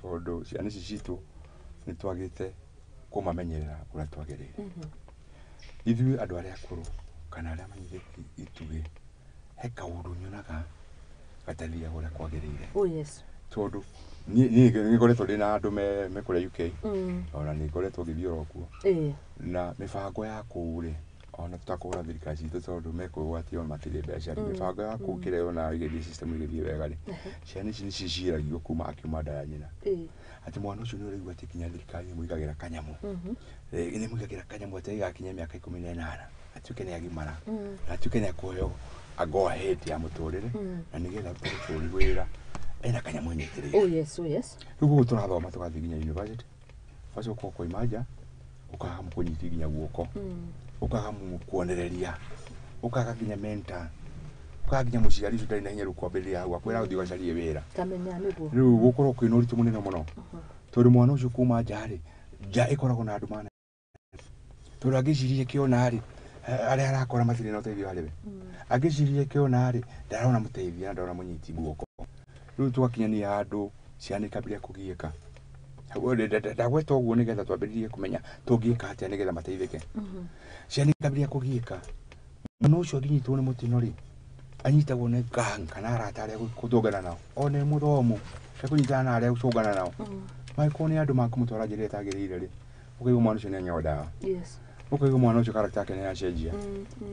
Tondũ ciana ici citũ nĩ twagĩte kũmamenyerera ũrĩa twagĩrĩire. Ithuĩ andũ arĩa akũrũ kana arĩa manyitĩte itugĩ, he kaũndũ nyonaga gatathiaga ũrĩa kwagĩrĩire. Oh yes. Tondũ niĩ nĩ ngoretwo ndĩna andũ me kũrĩa UK, ona nĩ ngoretwo ngĩthiĩ oro kuo. Na mĩbango ya kũu rĩ, ona tũtakũhũra thirikari citũ tondũ mekwĩgwatio ona matirĩ mbeca rĩ, mĩbango ya kũu kĩrĩa yonaga ĩgĩthiĩ system ĩgĩthiĩ wega rĩ, ciana ici nĩ ciciragio kuma akiuma nda ya nyina. Atĩ mwana ũcio nĩ ũraigua atĩ nginya thirikari nĩ ĩmũigagĩra kanyamũ. Nĩ ĩmũigagĩra kanyamũ atĩ gagakinya mĩaka 18 atuĩke nĩ agimara, na atuĩke nĩ akũheo a go ahead ya mũtũrĩre, na nĩgetha arutĩre bũrũri wĩra ena kanyamũ anyitĩrĩire. Oh yes, oh yes. Rĩu gũkũ tũrathoma tũgathiĩ nginya university, ũgacoka ũkoima nja, ũkaga mũkũnyiti nginya guoko, ũkaga mũkuonereria, ũkaga nginya mentor, ũkaga nginya mũciari ũcio ndarĩ na hinya rĩu kwambĩrĩria hau akwĩra ũthiĩ ũgacarie wĩra. Kamenya nĩguo. Rĩu gũkorwo kwĩna ũritũ mũnene mũno, tondũ mwana ũcio kuma nja rĩ, nja ĩkoragwo na andũ mana, tondũ angĩciria kĩona rĩ, arĩa arakora matirĩ na ũteithio harĩ we. Angĩciria kĩona rĩ, ndarona mũteithia na ndarona mũnyiti guoko. Rĩu tũgakinyania handũ ciana ikambĩrĩria kũgiĩka. Ndagweta ũguo nĩgetha twambĩrĩrie kũmenya tũngĩka atĩa nĩgetha mateithĩke. Ciana ikambĩrĩria kũgiĩka. Mwana ũcio angĩnyitwo nĩ mũtino rĩ, anyitagwo nĩ gang kana arata arĩa gũtũngana nao. Ona e mũthomu, ekũnyitana na arĩa gũtũngana nao. Mangĩkorwo nĩ andũ makũmũtwara njĩra ĩrĩa ĩtagĩrĩire rĩ, ũkaigua mwana ũcio nĩ anyua ndawa. Ũkaigua mwana ũcio character yake nĩ yacenjia.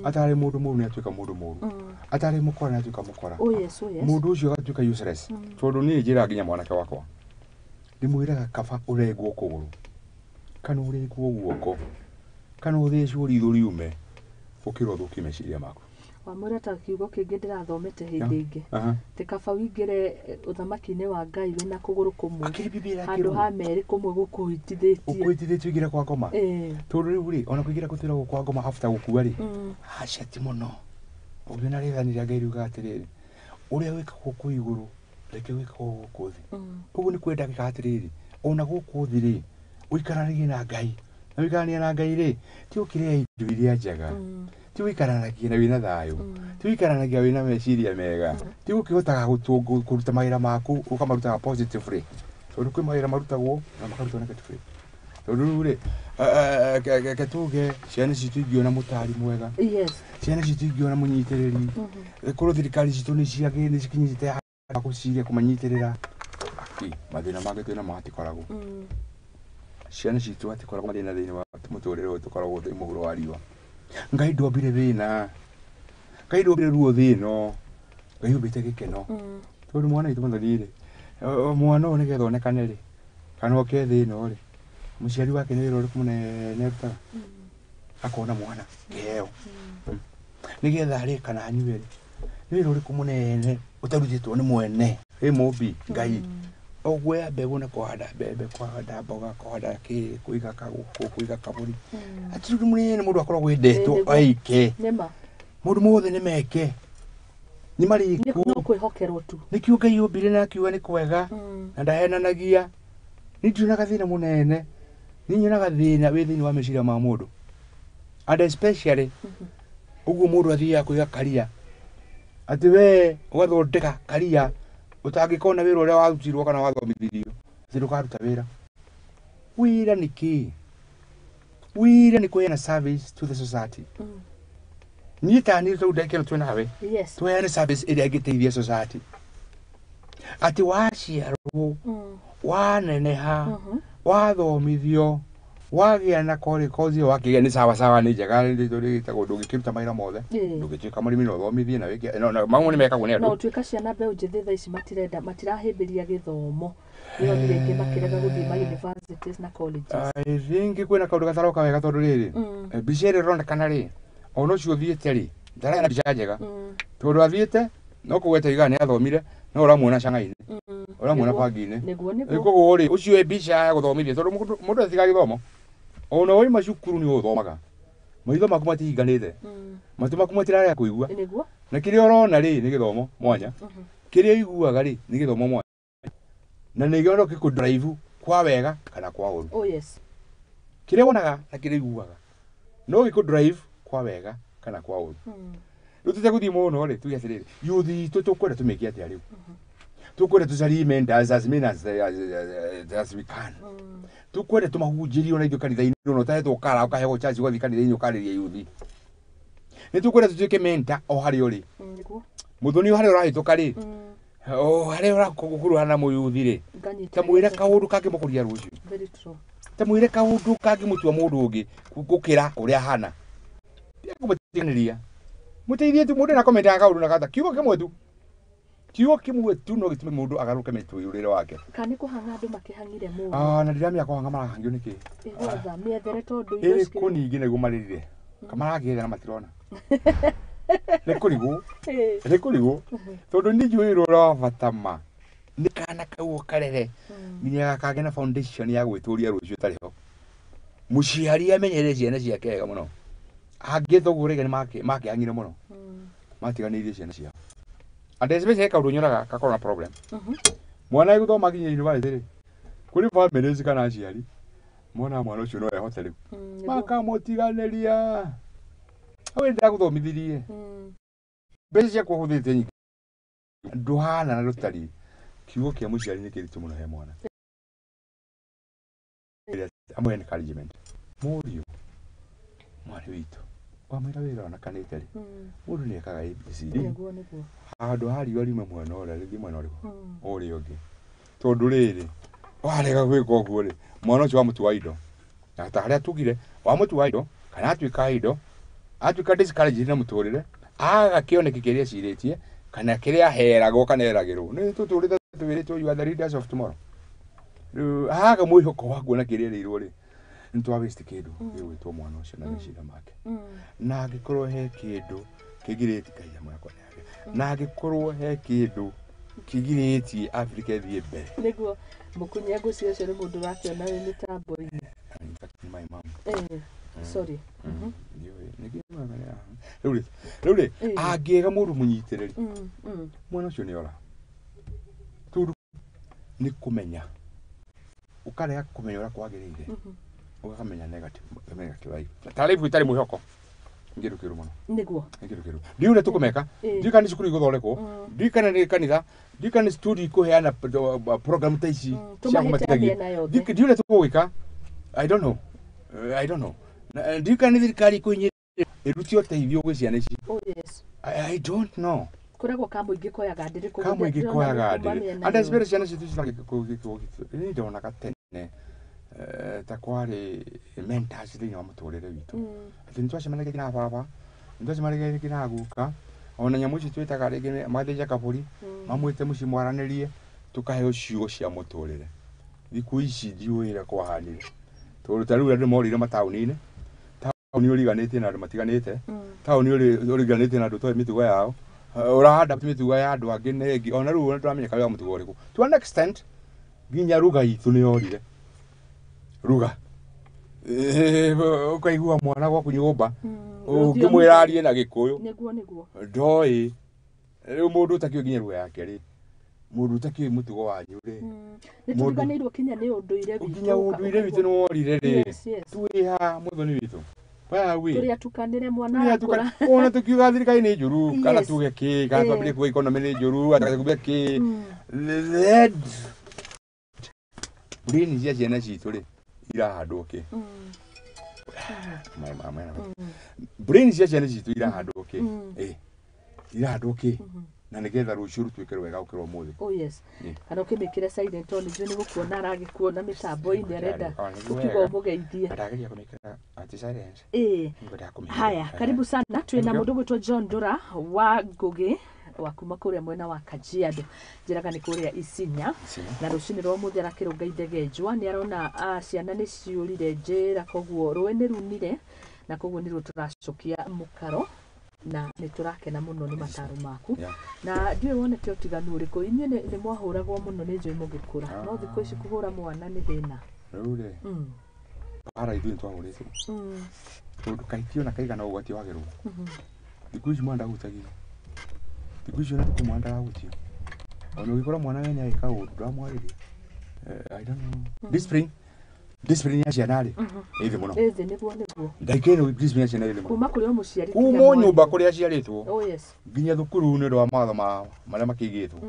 Atarĩ mũndũ mũru nĩ atuĩka mũndũ mũru. Atarĩ mũkora nĩ atuĩka mũkora. Oh yes, oh yes. Mũndũ ũcio agatuĩka useless. Tondũ niĩ njĩraga nginya mwanake wakwa, ndĩmwĩraga kaba ũrengwo kũgũrũ kana ũrengwo guoko kana ũthecwo ritho riume gũkĩra ũthũkie meciria maku. Wamwĩra ta kiugo kĩngĩ ndĩrathomete hĩndĩ ĩngĩ. Atĩ kaba ũingĩre ũthamaki-inĩ wa Ngai wĩna kũgũrũ kũmwe. Akĩrĩ Bibilia Handũ ĩrakĩrwo. ha merĩ kũmwe gũkũhĩtithĩtie. Ũkũhĩtithĩtie ũingĩre kwa ngoma. Tondũ rĩu rĩ, ona kũingĩra gũtwĩragwo kwa ngoma after gũkua rĩ, aca ti mũno. Ũngĩona rĩathani rĩa Ngai riugaga atĩrĩrĩ, ũrĩa wĩkagwo kũu igũrũ reke wĩkagwo gũkũ thĩ. Ũguo nĩ kwenda gĩkaga atĩrĩrĩ, ona gũkũ thĩ rĩ, ũikaranagie na Ngai. Na ũikarania na Ngai rĩ, ti ũkĩrĩa indo iria njega, ti ũikaranagia na wĩna thayũ, ti ũikaranagia wĩna meciria mega, ti ũkĩhotaga kũruta mawĩra maku ũkamarutaga positively. Tondũ kwĩ mawĩra marutagwo na makarutwo negatively. Tondũ rĩu rĩ, reke tuge ciana citũ ingĩona mũtari mwega, ciana citũ ingĩona mũnyitĩrĩri, korwo thirikari citũ nĩ cikinyĩte gũciria kũmanyitĩrĩra, aki mathĩna mangĩ twĩna mo hatikoragwo. Ciana citũ hatikoragwo mathĩna thĩinĩ wa mũtũrĩre ũyũ tũkoragwo twĩ mũhuro wa riũa. Ngai ndombire thĩna, Ngai ndombire ruo thĩ ĩno, Ngai ombĩte gĩkeno. Tondũ mwana witũ Mũthoni rĩ, mwana ũyũ nĩgetha onekane rĩ, kana oke thĩ ĩno rĩ, mũciari wake nĩ wĩra ũrĩkũ mũnene arutaga? Akona mwana kĩheo. Nĩgetha arĩe kana anyue rĩ, nĩ wĩra ũrĩkũ mũnene ũtarutĩtwo nĩ mwene? Ĩ mũmbi Ngai. Oguoya mbegũ na kũhanda mbembe, kũhanda mboga, kũhanda kĩ, kũiga kagũkũ, kũiga kabũri. Hatirĩ ũndũ mũnene mũndũ akoragwo endetwo aike. Nĩma. Mũndũ mothe nĩ meke. Nĩ marĩkwo. No kwĩhokerwo tu. Nĩkĩo Ngai ombire na akiuga nĩ kwega na ndahenanagia. Niĩ ndionaga thĩna mũnene. Niĩ nyonaga thĩna wĩ thĩinĩ wa meciria ma mũndũ. And especially ũguo mũndũ athiaga kũiga karia. Atĩ we ũgathondeka karia ũtangĩkona wĩra ũrĩa warutirwo kana wathomithirio, atĩ ndũkaruta wĩra. Wĩra nĩ kĩĩ? Wĩra nĩ kũheana service to the society. Niĩ ta niĩ tondũ ndagĩka ĩno twĩ nawe, tũheane service ĩrĩa ĩngĩteithia society. Atĩ waciarwo, waneneha, wathomithio, wagĩa na kozi ĩyo wakĩgĩa nĩ sawa sawa, nĩ njega, ĩtagwo ndũngĩkĩruta mawĩra mothe, ndũngĩtuĩka mũrĩmi no ũthomithie na wĩke, no mamwe nĩ mekagwo nĩ No andũ. ũtuĩka ciana mbeũ njĩthĩ thaa ici matirenda, matirahĩmbĩria gĩthomo. Nĩwonire aingĩ makĩrega gũthiĩ ma universities na colleges. I think kwĩna kaũndũ gataroka wega tondũ rĩrĩ, mbica ĩrĩa ĩronekana rĩ, ona ũcio ũthiĩte rĩ, ndararĩ na mbica njega. Tondũ athiĩte, no kũgweta oigaga nĩ athomire, no ũramuona cang'ainĩ, ũramuona bangi-inĩ. Nĩguo, nĩguo. Koguo rĩ, ũcio ĩ mbica ya gũthomithia, tondũ mũndũ atigaga gĩthomo. Ona wauma cukuru nĩ ũthomaga. Maitho maku matihinganĩte. Matũ maku matirarega kũigua. Nĩguo. Na kĩrĩa ũrona rĩ, nĩ gĩthomo mwanya. Kĩrĩa ũiguaga rĩ, nĩ gĩthomo mwanya. Na nĩkĩo no gĩkũ drive kwa wega kana kwa ũru. Oh yes. Kĩrĩa wonaga na kĩrĩa ũiguaga no gĩkũ drive kwa wega kana kwa ũru. Rĩu tũtegũthiĩ mũno rĩ, tuge atĩrĩrĩ, youth itũ tũkwenda tũmĩke atĩa rĩu? Tukwenda tucarie mentors as many as we can. Tukwenda tumahunjĩrie ona ithuĩ kanitha-inĩ, ona ũtahetwo kara ũkaheo chance ũgathiĩ kanitha-inĩ ũkarĩria yuthi. Nĩ tukwenda tutuĩke mentor o harĩa ũrĩ. Nĩguo. Mũthoni o harĩa ũrahĩtũka rĩ, o harĩa ũrakuruhana na mũyuthi rĩ, Nganyita. ta mwĩre kaũndũ kangĩmũkũria rũciũ. Very true. Ta mwĩre kaũndũ kangĩmũtua mũndũ ũngĩ gũkĩra ũrĩa ahana. Tiga kũmũtiganĩria. Mũteithie tu, mũndũ ena kaũndũ na gata kiugo kĩmwe tu. Kiugo kĩmwe tu no gĩtũme mũndũ agarũke mĩtũrĩre wake. Kana nĩ kũhang'a andũ makĩhang'ire mũno. Ah, na ndiramenya kũhang'a marahang'io nĩkĩ. Ĩgwetha mĩethere tondũ indo Ĩrĩ cikĩrĩ- kũ ningĩ nĩguo marĩrire. Kamarakĩetha na matirona. Nĩ kũrigwo. Nĩ kũrigwo. Tondũ nĩ njũĩ wĩra ũrĩa wa bata ma. Nĩ kana kau ũkarere. Nginya gakagĩa na foundation ya gwĩtũria rũciũ ũtarĩ ho. Mũciari amenyerere ciana ciake wega mũno. Angĩtha ũguo rĩngĩ nĩ makĩhang'ire mũno. Matiganĩirie ciana ciao. And especially he kaũndũ nyonaga gakorwo na problem. Mwana egũthoma nginya university rĩ, kũrĩ families kana aciari mona mwana ũcio no ehote rĩu. Makamũtiganĩria. Hau nĩndagũthomithirie. Mbeca ciakwa ũhũthĩrĩte nyingĩ. Ndũhana na ndũtariĩ. Kiugo kĩa mũciari nĩ kĩritũ mũno he mwana. Amwe encouragement. Mũriũ, mwarĩ witũ, wamwĩra wĩra onekanĩte rĩ, mũndũ nĩ ekaga ABCD. Nĩguo nĩguo. Handũ ha riũa riume mwena ũrĩa rĩthiĩ mwena ũrĩkũ? Ũrĩa ũngĩ. Tondũ rĩrĩ, warega gwĩka ũguo rĩ, mwana ũcio wamũtua indo. Na ta harĩa tugire, wamũtua indo, kana atuĩka indo, atuĩka discouraged na mũtũrĩre, aga kĩoneki kĩrĩa ecirĩtie, kana kĩrĩa aheragwo kana eragĩrwo. Nĩ tũtũrĩte twĩrĩtwo you are the leaders of tomorrow. Rĩu aga mwĩhoko wa kuona kĩrĩa erĩirwo rĩ, nĩ twa waste kĩndũ gĩgwĩtwo mwana ũcio na meciria make. Na angĩkorwo he kĩndũ kĩgirĩtie Ngai amwe akwa nĩ age. Na angĩkorwo he kĩndũ kĩgirĩtie Africa ĩthiĩ mbere. Nĩguo mũkunyia ngũci ũcio nĩ mũndũ ũrakĩona wĩ mĩtambo-inĩ. In fact, my mom. Sorry. Rĩu rĩ, angĩega mũndũ mũnyitĩrĩri, mwana ũcio nĩ ora. Tondũ nĩ kũmenya. Ũkarega kũmenya ũrĩa kwagĩrĩire. Ũkamenya negative life. Ta life ĩtarĩ mwĩhoko. Nĩ kĩndũ kĩũru mũno. Nĩguo. Nĩ kĩndũ kĩũru. Ndiũĩ ũrĩa tũkũmeka. Ndiũĩ kana nĩ cukuru igũthondekwo. Ndiũĩ kana nĩ kanitha. Ndiũĩ kana nĩ studio ikũheana program ta ici cia Tũmahĩte kũmateithagia. mĩena yothe. Ndiũĩ ũrĩa tũgũgĩka. I don't know. I don't know. Ndiũĩ kana nĩ thirikari ĩkũhinyĩrĩria ĩrute ũteithio gwĩ ciana ici. Oh yes. I don't know. Kũragwo kamũingĩ koyaga ndĩrĩ kũu. Kamũingĩ koyaga ndĩrĩ. And especially ciana citũ citangĩ ndonaga tene ta kwarĩ mentors thĩinĩ wa mũtũrĩre witũ. Atĩ nĩ twacemanagia nginya baba, nĩ twacemanagia rĩngĩ na guka, ona nyamũ ici twĩtaga rĩngĩ magathĩnja kabũri, mamwĩte mũciĩ mwaranĩrie, tũkaheo ciugo cia mũtũrĩre. Thikũ ici ndiũĩ ũrĩa kwahanire. Tondũ ta rĩu andũ morĩire mataũni-inĩ, taũni ũriganĩtie na andũ matiganĩte, taũni ũriganĩtie na andũ ũtoĩ mĩtugo yao, ũrahanda mĩtugo ya andũ angĩ na ĩngĩ, ona rĩu ndũramenya kana wa mũtugo ũrĩkũ. To an extent, nginya ruga itũ nĩ yorire. Ruga. Ũkaigua mwana gwaku nyũmba, ũngĩmwĩra arie na Gĩkũyũ. Nĩguo nĩguo. Ndoĩ. Rĩu mũndũ ũtakĩũĩ nginya ruga yake rĩ, mũndũ ũtakĩũĩ mũtugo wanyu rĩ. Nĩ tũriganĩirwo kinya nĩ ũndũire witũ. Nginya ũndũire witũ nĩ worire rĩ. Yes, yes. Twĩ ha mũthoni witũ. Where are we? Tũrĩa tukanĩre mwana arakũra. Ona tukiuga thirikari nĩ njũru, kana tuge kĩ, kana twambĩrĩrie kuga economy nĩ njũru, kana tuge kĩ. Then brain cia ciana citũ rĩ, irahandwo kĩ? Brain cia ciana citũ irahandwo kĩ? Irahandwo kĩ? Na nĩgetha rũciũ rũtuĩke rwega gũkĩra ũmũthĩ. Oh yes. Kana ũkĩmĩkĩre silent tondũ nĩnjũĩ nĩ gũkuona aragĩkuona mĩtambo-inĩ arenda ũkiuga ũmũgeithie. Ndageria kũmĩkĩra atĩ silent. Haya, karibu sana. Twĩna mũndũ ũgwĩtwo John Ndura wa Ngũgĩ wa kuma kũrĩa mwena wa Kajiado. Njĩraga nĩ kũrĩa Isinya. Na rũcinĩ rwa ũmũthĩ arakĩrũnga Ithegenjwa. Nĩ arona ciana nĩ ciũrire njĩra, koguo rũĩ nĩ runire na koguo nĩruo tũracokia mũkaro. Na nĩ tũrakena mũno nĩ mataro maku. Na ndiũĩ wonete ũtiganu ũrĩkũ. Inyuĩ nĩ mwahũragwo mũno nĩ njũĩ mũgĩkũra. No thikũ ici kũhũra mwana nĩ thĩna. Rĩu rĩ, bara ithuĩ nĩ twahũrĩtwo. Tondũ kahĩtia ona kaigana ũguo gatiogagĩrwo. Thikũ ici mwana ndahutagio. Thikũ ici ona thikũ mwana ndarahutio. Ona ũngĩkora mwana wene agĩka ũndũ ndũramwarĩria. I don't know. Discipline. Discipline ya ciana rĩ, ĩ thĩ mũno. Ĩ thĩ nĩguo nĩguo. Ndagĩka ĩno discipline ya ciana ĩ thĩ mũno. Kuma kũrĩ o mũciari Kuma o nyũmba kũrĩa aciarĩtwo. Oh yes. Nginya thukuru nĩ ũndũ wa mawatho mao marĩa makĩigĩtwo.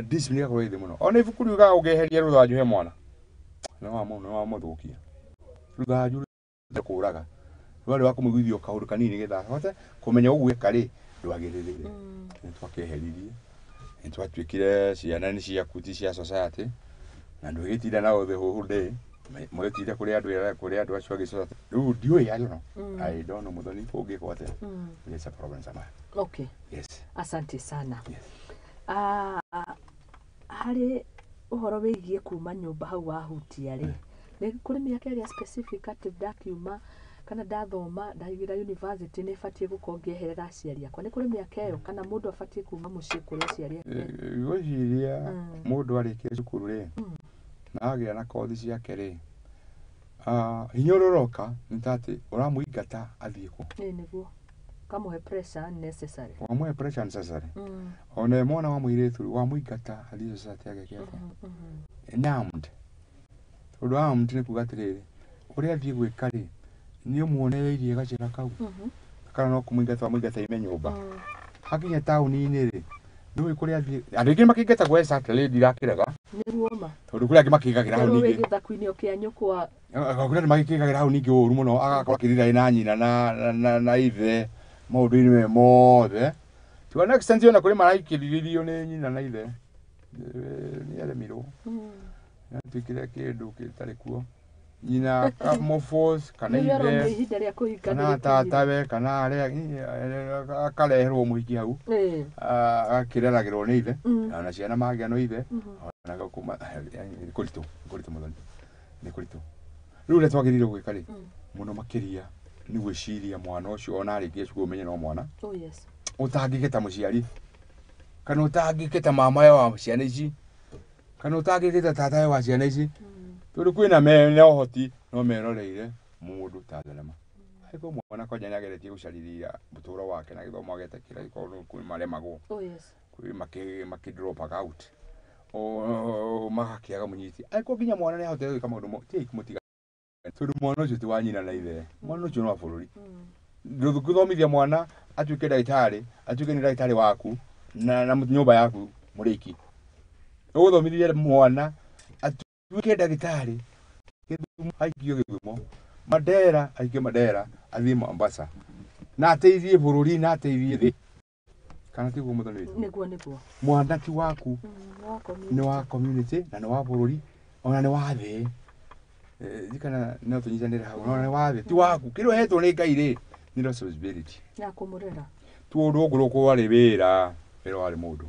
Discipline ĩgakorwo ĩ thĩ mũno. Ona ibuku riugaga ũngĩeheria rũthanju he mwana nĩ wamũthũkia. Rũthanju kũraga rwarĩ wa kũmũiguithia kaũndũ kanini nĩgetha ahote kũmenya ũguo eka rĩ ndwagĩrĩire. Nĩ twakĩeheririe, nĩ twatuĩkire ciana nĩ ciaku ti cia society, na ndũgĩtinda nao the whole day, mũgĩtinda kũrĩ andũ, kũrĩ andũ acio angĩ society. Rĩu ndiũĩ, I don't know. I don't know Muthoni kũngĩkwo atĩa. There's a problem somewhere. Okay. Yes. Asante sana. Yes. Harĩ ũhoro wĩgiĩ kuma nyũmba hau wahutia rĩ, nĩ kũrĩ mĩaka ĩrĩa specific atĩ ndakiuma kana ndathoma ndaingĩra university nĩ batiĩ gũkorwo ngĩeherera aciari akwa? Nĩ kũrĩ mĩaka ĩyo kana mũndũ abatiĩ kuma mũciĩ kũrĩ aciari ake? Ngwĩciria mũndũ arĩkia cukuru rĩ, na agĩa na kothi ciake rĩ, hinya ũrĩa ũroka nĩ ta atĩ ũramũingata athiĩ kũ? Ĩĩ nĩguo, kamũhe pressure unnecessary. Wamũhe pressure unnecessary. Ona mwana wa mũirĩtu wamũingata athiĩ society ageke atĩa? Nĩ armed. Tondũ armed nĩ kuga atĩrĩrĩ, ũrĩa athiĩ gwĩka rĩ, nĩ ũmuonereirie gacĩra kau, kana no kũmũingata wamũingata ime nyũmba. Hakinya taũni-inĩ rĩ, nĩũĩ kũrĩa athiĩ, andũ aingĩ makĩingatagwo exactly, ndirakĩrega. Nĩguo ma. Tondũ kũrĩ angĩ makĩgagĩra hau Korwo wĩ ningĩ. gĩthaku-inĩ o kĩa nyũkwa. Kũrĩ andũ magĩkĩgagĩra hau ningĩ ũru mũno, agakorwo akĩrira na nyina na ithe maũndũ-inĩ me mothe. To an extent ona kũrĩ maraikĩrĩrio nĩ nyina na ithe. Nĩ aremirwo. Nĩatuĩkire kĩndũ gĩtarĩ kuo. Nyina akamũforce kana Nĩguo aronio ithe ihinda rĩa kũhika kana nĩrĩkinyire. tatawe kana arĩa akareherwo mũhiki hau, agakĩreragĩrwo nĩ ithe, ona ciana magĩa no ithe, ona kuma nĩ kũritũ, nĩ kũritũ Muthoni, nĩ kũritũ. Rĩu ũrĩa twagĩrĩirwo gwĩka rĩ, mũno makĩria nĩ gwĩciria mwana ũcio ona arĩkia cukuru ũmenye no mwana. Oh yes. Ũtangĩkĩta mũciari kana ũtangĩkĩta mama wa ciana ici kana ũtangĩkĩta tata wa ciana ici, tondũ kwĩna mena ũhoti no meroreire mũndũ ta thenema. Angĩkorwo mwana kwanja nĩ ageretie gũcarĩria mũtũro wake na gĩthomo agetĩkĩra, gĩkorwo kwĩ maremagwo, Oh yes. kwĩ makĩ drop out, magakĩaga mũnyiti. Angĩkorwo nginya mwana nĩ ahotete gwĩka maũndũ tigai kũmũtiga, tondũ mwana ũcio ti wa nyina na ithe, mwana ũcio nĩ wa bũrũri. Ndũngĩthomithia mwana atuĩke ndagĩtarĩ, atuĩke nĩ ndagĩtarĩ waku na nyũmba yaku mũrĩki. Ũgũthomithia mwana atuĩke ndagĩtarĩ Gĩthumo, aikio Gĩthumo, Mandera aikio Mandera, athiĩ Mombasa na ateithie bũrũri na ateithie thĩ. Kana tiguo Muthoni witũ? Nĩguo nĩguo. Mwana ti waku, Nĩ wa community. Nĩ wa community na nĩ wa bũrũri ona nĩ wa thĩ. Kana no tũnyitanĩre hau, no nĩ wa thĩ, ti waku. Kĩrĩa ũhetwo nĩ Ngai rĩ, nĩ responsibility ya kũmũrera. Tondũ ongorwo kwarĩ wĩra, wĩra warĩ mũndũ,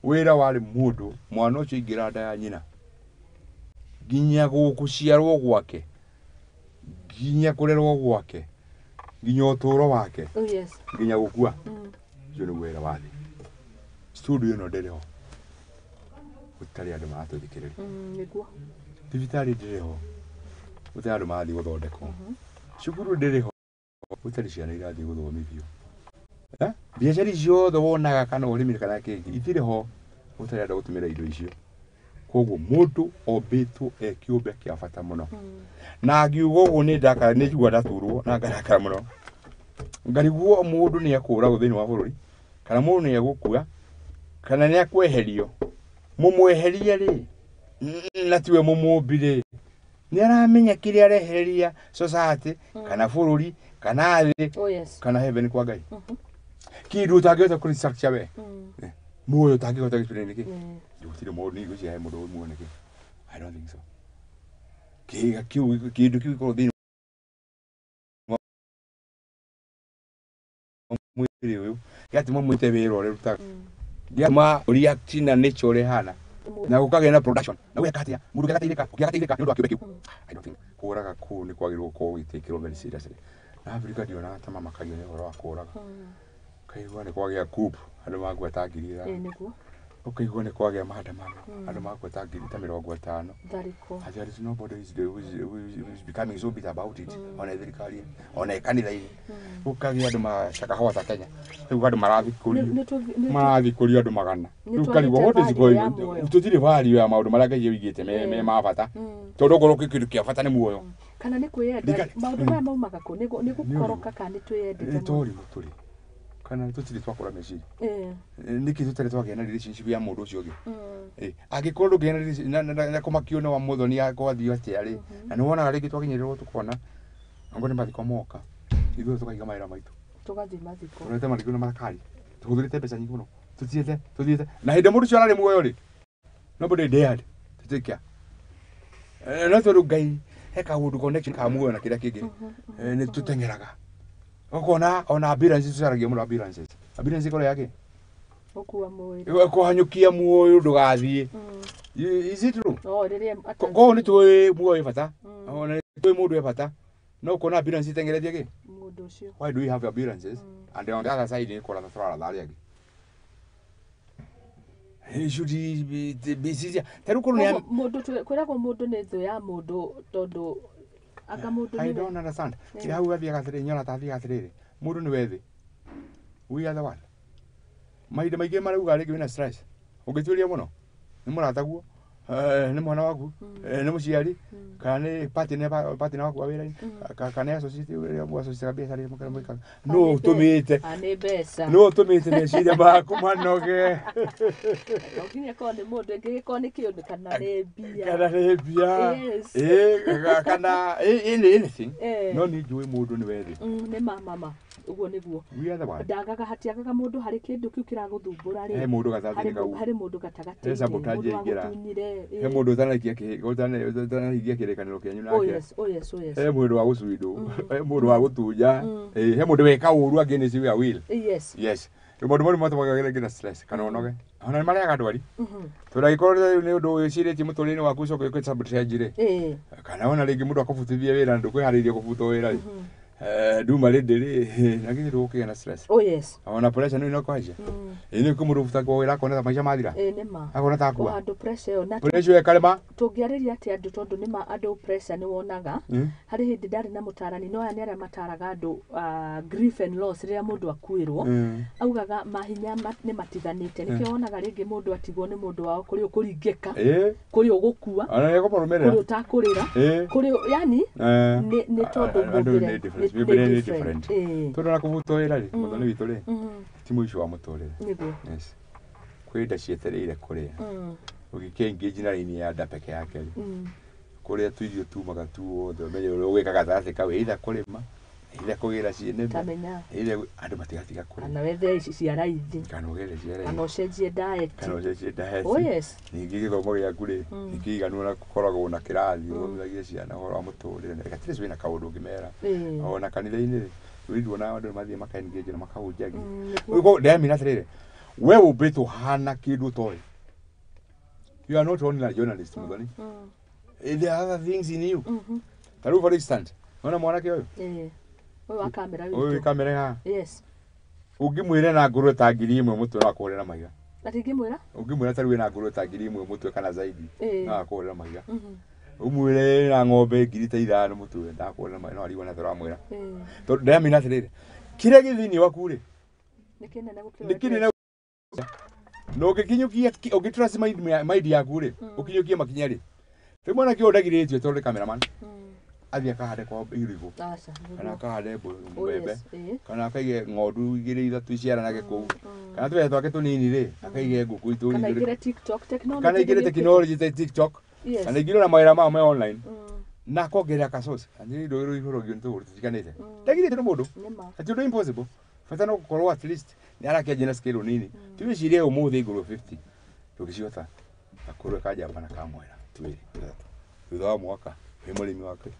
wĩra warĩ mũndũ, mwana ũcio aingĩra nda ya nyina nginya gũciarwo gwake, nginya kũrerwo gwake, nginya ũtũro wake, Oh yes. nginya gũkua, ũcio nĩguo wĩra wa thĩ. Studio ĩno ndĩrĩ ho gũtarĩ andũ maratũthikĩrĩria. Nĩguo. Thibitarĩ ndĩrĩ ho gũtarĩ andũ marathiĩ gũthondekwo. Cukuru ndĩrĩ ho gũtarĩ ciana irathiĩ gũthomithio. Biacara ici ciothe wonaga kana ũrĩmi kana kĩngĩ itirĩ ho gũtarĩ andũ a gũtũmĩra indo icio. Koguo mũndũ ombĩtwo e kĩũmbe kĩa bata mũno. Na ngiuga ũguo nĩ ndakara, nĩ njigua ndaturwo na ngarakara mũno, ngarigwo mũndũ nĩ ekũragwo thĩinĩ wa bũrũri kana mũndũ nĩ egũkua kana nĩ ekweherio. Mũmweherie rĩ, na tiwe mũmũmbi rĩ, nĩ aramenya kĩrĩa arehereria society kana bũrũri kana thĩ Oh yes. kana heaven kwa Ngai. Kĩndũ ũtangĩhota kũ restructure we, muoyo ũtangĩhota gũexplain nĩkĩ? Gũtirĩ mũndũ, niĩ ngwĩciria he mũndũ ũĩ muoyo nĩkĩ. I don't think so. Kĩga kĩu, kĩndũ kĩu gĩkoragwo thĩinĩ wa mwĩrĩ ũyũ gĩatũma mwĩte wĩra ũrĩa ũrutaga, gĩatũma react na nature ũrĩa ĩhana na gũkagĩa na production na gweka atĩa mũndũ ũngĩ agateithĩka nĩ ũndũ wa kĩũmbe kĩu. I don't think kũraga kũu nĩ kwagĩrĩirwo gũkorwo gũgĩtĩkĩrwo very seriously. Na Africa ndionaga ta mamakagio nĩ ũhoro wa kũraga. Ũkaigua nĩ kwagĩa coup, andũ makua ta 5,000. Ĩĩ nĩguo. Ũkaigua nĩ kwagĩa maandamano, andũ makua ta ngiri ta 50. Tharĩko. And there is nobody who is becoming so bitter about it, ona thirikari ona kanitha-inĩ. Gũkagĩa andũ macakahũa ta Kenya, rĩu andũ marathikũrio, marathikũrio andũ 100. Nĩ Rĩu karigwo twagĩte what is value going ya muoyo. Tũtirĩ value ya maũndũ marĩa Ngai oigĩte me ma bata, tondũ okorwo kwĩ kĩndũ kĩa bata nĩ muoyo. Kana nĩ kwĩyenda? Thirikari- Maũndũ maya maumaga kũ? Nĩ gũkoroka kana nĩ twĩyendete Nĩ mũno? torimũ tũrĩ. Kana tũtirĩ twakũra meciria. Nĩkĩ tũtarĩ twagĩa na relationship ya mũndũ ũcio ũngĩ? Angĩkorwo ndũngĩgĩa na relationship na kũmakio nĩ wa mũthoni akwathiĩ atĩa rĩ, na nĩ wonaga rĩngĩ twakinyĩrĩrwo tũkona angorwo nĩ mathiko moka, ithuĩ tũkaiga mawĩra maitũ. Tũgathiĩ mathiko. Tũrete marigũ na marakari. Tũhũthĩrĩte mbeca nyingĩ mũno. Tũthiĩte, tũthiĩte. Na hĩndĩ mũndũ ũcio ararĩ muoyo rĩ, nobody dared to take care. No tondũ Ngai he kaũndũ connection ka muoyo na kĩrĩa kĩngĩ, nĩ tũteng'eraga. Ũkona ona ambulance tũcaragia mũno ambulances. Ambulance ĩkorwo yake? Gũkua mwĩrĩ. Kũhanyũkia muoyo ndũgathiĩ. Is it true? Oh, rĩrĩa Koguo nĩ tũĩ muoyo wĩ bata. Ona nĩ tũĩ mũndũ e bata. No ũkona ambulance ĩteng'eretie kĩ? Mũndũ ũcio. Why do we have ambulances? And on the other side nĩ kũratha tũraratha arĩa angĩ. It should be easier. Ta rĩu korwo nĩ Mũndũ kwĩragwo mũndũ nĩ thũ ya mũndũ tondũ anga mũndũ I nĩwe. don't understand. Kĩrĩa hau athiaga atĩrĩrĩ, nyona ta athiaga atĩrĩrĩ, mũndũ nĩwe thĩ. We are the one. Mahinda maingĩ marauga rĩngĩ wĩna stress. Ũngĩtuĩria mũno, nĩ mũrataguo, nĩ mwana waku, nĩ mũciari, kana nĩ partner partner waku wa wĩra-inĩ, kana nĩ associate ũrĩa mũassociate biacara ĩrĩa mwĩkaga. Nũ ũtũmĩte? Nĩ mbeca. Nũ ũtũmĩte meciria maku manoge? No nginya korwo nĩ mũndũ, ĩngĩgĩkorwo nĩ kĩũndũ kana nĩ mbia. Kana nĩ mbia. Yes. Kana anything. No nĩ njũĩ mũndũ nĩwe thĩ. Nĩ ma mama. Ũguo nĩguo. We are the one. Ndagaga hatiagaga mũndũ harĩ kĩndũ kĩu kĩragũthumbũra rĩ. He mũndũ gatagatĩ-inĩ kau. Harĩ mũndũ gatagatĩ-inĩ. He sabotage Mũndũ aingĩra. wagũtunyire. He mũndũ ũtanahikia kĩrĩkanĩro kĩanyu Oh nake. yes, oh yes, oh yes. He mũndũ wa gũcuindũ. He mũndũ wa gũtunya. He mũndũ weka ũru against your will. Yes. Yes. Maũndũ marĩa matũmaga nginya stress kana ũnoge. Ona nĩ marĩaga ndwari. Tondũ angĩkorwo nĩ ũndũ wĩcirĩtie mũtũrĩre-inĩ waku ũcoke ũke sabotage rĩ. Kana ona rĩngĩ mũndũ akũbutithie wĩra na ndũkwĩharĩirie kũbutwo wĩra rĩ. Nduma rĩndĩ rĩ, na githĩ ndũgũkĩgĩa na stress. Oh yes. Ona pressure nĩ ĩno kũhaica. Ĩ nĩ kũ mũndũ ũbutagwo wĩra akona ta maica mathira. Nĩ ma. Akona ta akua. O handũ pressure ĩyo na Pressure ĩkarema. Tũngĩarĩria atĩa andũ tondũ nĩ ma andũ pressure nĩ wonaga. Harĩ hĩndĩ ndarĩ na mũtarani, no aya nĩ arĩa mataraga andũ grief and loss rĩrĩa mũndũ akuĩrwo. Augaga mahinya nĩ matiganĩte. Nĩkĩo wonaga rĩngĩ mũndũ atigwo nĩ mũndũ wao, kũrĩ ũkũringĩka, kũrĩ ũgũkua, Ona nĩ ekũmũrũmĩrĩra. kũrĩ ũtakũrĩra, kũrĩ yani nĩ tondũ Andũ mũmbĩre nĩ different. Mĩũmbĩre nĩ different. Tondũ ona kũbutwo wĩra rĩ, mũthoni witũ rĩ, ti mũico wa mũtũrĩre. Nĩguo. Yes. Kwĩ nda cietereire kũrĩa. Ũgĩkĩ-engage na raini ya nda peke yake rĩ, kũrĩa tũirio tumaga tuothe, ũmenye ũrĩa ũgwĩka gatagatĩ kau, either kũrĩma, either kũgĩra cieneme, Tamenya. either andũ matigatiga kũrĩa. Kana wethe ici cia raithi. Kana ũgere cia Kana raithi. ũcenjie diet. Kana ũcenjie diet. Oh yes. Ningĩ gĩthomo gĩaku rĩ, nĩ kĩiganu na gũkoragwo na kĩrathi ũthomithagie ciana ũhoro wa mũtũrĩre. At least wĩna kaũndũ ũngĩmera. Ona kanitha-inĩ rĩ, rĩu nduonaga andũ nĩ mathiĩ maka-engage na makahunjagia. Ũguo ndĩramenya atĩrĩrĩ, we ũmbĩtwo hana kĩndũ ũtoĩ. You are not only a journalist, Muthoni. There are other things in you. Ta rĩu for instance, wona mwanake ũyũ? Ũyũ wa kamera Ũyũ wĩ witũ. kamera haha. Yes. Ũngĩmwĩra na ngũrwe ta 1000 mũtwe no akũhũrĩre na mahiga. Ati ingĩmwĩra? Ũngĩmwĩra ta rĩu wĩna ngũrwe ta 1000 mũtwe kana zaidi, no akũhũrĩre na mahiga. Ũmwĩre na ng'ombe 5000 mũtwe, ndakũhũrĩra na mahiga, no arigwo nĩ atĩa ũramwĩra. Tondũ ndĩramenya atĩrĩrĩ, kĩrĩa gĩ thĩinĩ waku rĩ, Nĩ kĩnene gũkĩra nĩ kĩnene na ũngĩkinyũkia, ũngĩ trust mind yaku rĩ, ũkinyũkie makinya rĩ. Rĩu mwanake ũyũ ndagirĩtio tondũ nĩ cameraman. Athiĩ akahande kwa irigũ. Aca, Kana nĩguo. akahande Oh, mbembe. yes. Kana akaige ng'ondu igĩrĩ ithatũ iciaranage kũu. Kana tũbeca twake tũnini rĩ, akaige ngũkũ itũri. Kana aingĩre TikTok technology. Kana aingĩre nĩ technology ta TikTok. Yes. Kana aingĩre na mawĩra mao me online. Na akongerera ka source. Nĩ indo ihũragio nĩ tũgũrũ tũtiganĩte. Ndagirĩtio nĩ mũndũ. Nĩ ma. Ati ũndũ impossible. Bata no gũkorwo at least nĩ arakĩanjia na scale nini. Ti wĩcirie ũmũthĩ ngũrwe 50. Ndũngĩcihota. Gakũrwe kanjamba na kamwera. Twĩrĩ, tũthatũ. Thutha wa mwaka, wĩ mũrĩmi wake.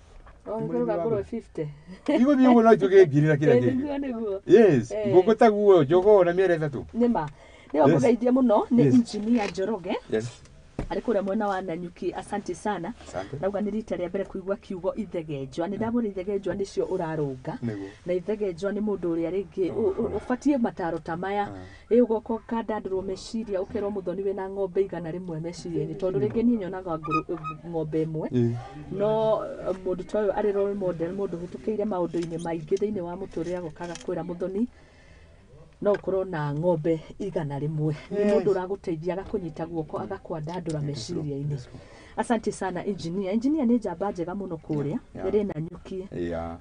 Oh, nĩ kũruga ngũrwe 50. Igũthiĩ ũguo no ituĩke ngiri na kĩrĩa kĩngĩ. Nĩguo, nĩguo. Yes, ngũkũ taguo, jogoo na mĩeri 3. Nĩ ma. Nĩ wakũgeithia mũno nĩ Yes. engineer Njoroge. Yes. Arĩ kũrĩa mwena wa Nanyuki, asante sana. Asante. Nauga nĩ rita rĩa mbere kũigua kiugo ithegenjwa. Nĩ ndamwĩra ithegenjwa nĩcio ũrarũnga. Nĩguo. Na ithegenjwa nĩ mũndũ ũrĩa rĩngĩ ũbatiĩ mataro ta maya. Ĩ ũgoka ũkandandũrwo meciria ũkerwo Muthoni wĩna ng'ombe 100 meciria-inĩ tondũ rĩngĩ niĩ nyonaga ng'ombe ĩmwe. No mũndũ ta ũyũ arĩ role model, mũndũ ũhĩtũkĩire maũndũ-inĩ maingĩ thĩinĩ wa mũtũrĩre agoka agakwĩra Muthoni No ũkorwo na ng'ombe 100. Nĩ mũndũ ũragũteithia agakũnyita guoko agakwandandũra meciria-inĩ. Yes. Asante sana engineer. Engineer nĩ njamba njega mũno kũrĩa ĩrĩ na nyuki.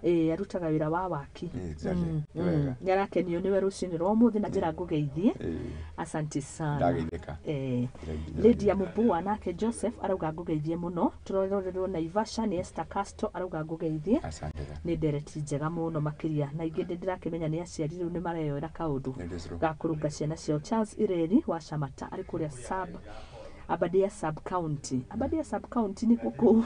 Ĩĩ, arutaga wĩra wa waki. Exactly. Wega. Nĩ arakenio nĩwe rũcinĩ rwa ũmũthĩ na njĩra ngũgeithie. Asante sana. Ndageithĩka. Lydia Mubua nake Joseph arauga ngũgeithie mũno. Tũrorerwo Naivasha nĩ Esther Castro arauga ngũgeithie. Asante. Nĩ ndereti njega mũno makĩria na ingĩ ndĩrakĩmenya nĩ aciari rĩu nĩ mareyoera kaũndũ Nĩ ga kũrũnga ciana ciao. Charles Ireri wa Shamata arĩ kũrĩa sub Abadia sub county. Abadia sub county nĩ kũkũ.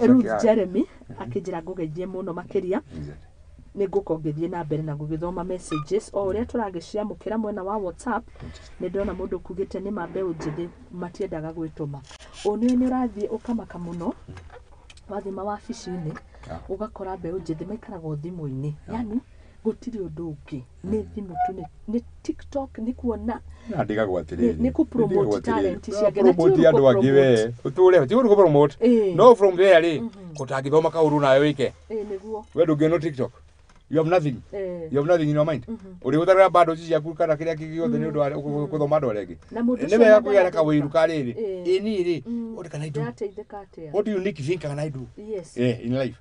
Ruth Jeremy akĩnjĩra ngũgeithie mũno makĩria. Nĩ ngũkorwo ngĩthiĩ na mbere na gũgĩthoma messages o ũrĩa tũragĩciamũkĩra mwena wa WhatsApp. Nĩ ndĩrona mũndũ ũkugĩte nĩ ma mbeũ njĩthĩ matiendaga gwĩtũma. Ũũ nĩ ũrathiĩ ũkamaka mũno wathiĩ mawabici-inĩ ũgakora mbeũ njĩthĩ maikaraga o thimũ-inĩ, yani gũtirĩ ũndũ ũngĩ, nĩ thimũ tu, nĩ TikTok, nĩ kuona ndigagwo atĩrĩrĩ, nĩ kũ-promote talent ciake, na ti promote ũru andũ angĩ we ũtũre ti ũru kũ-promote no from there rĩ ũtangĩthoma kaũndũ nawe wĩke. Ĩĩ nĩguo. We ndũngĩona TikTok, you have nothing. You have nothing in your mind. Ũrĩhũthagĩra bando ciaku kana kĩrĩa kĩngĩ gĩothe nĩ ũndũ wa gũthoma andũ arĩa angĩ. Na mũndũ Nĩ ũcio wega ona kũgĩa na kawĩru ka rĩrĩ. Ĩĩ. Ĩ niĩ rĩ, what can I do? Ndĩrateithĩka atĩa? What unique thing can I do? Yes. In life.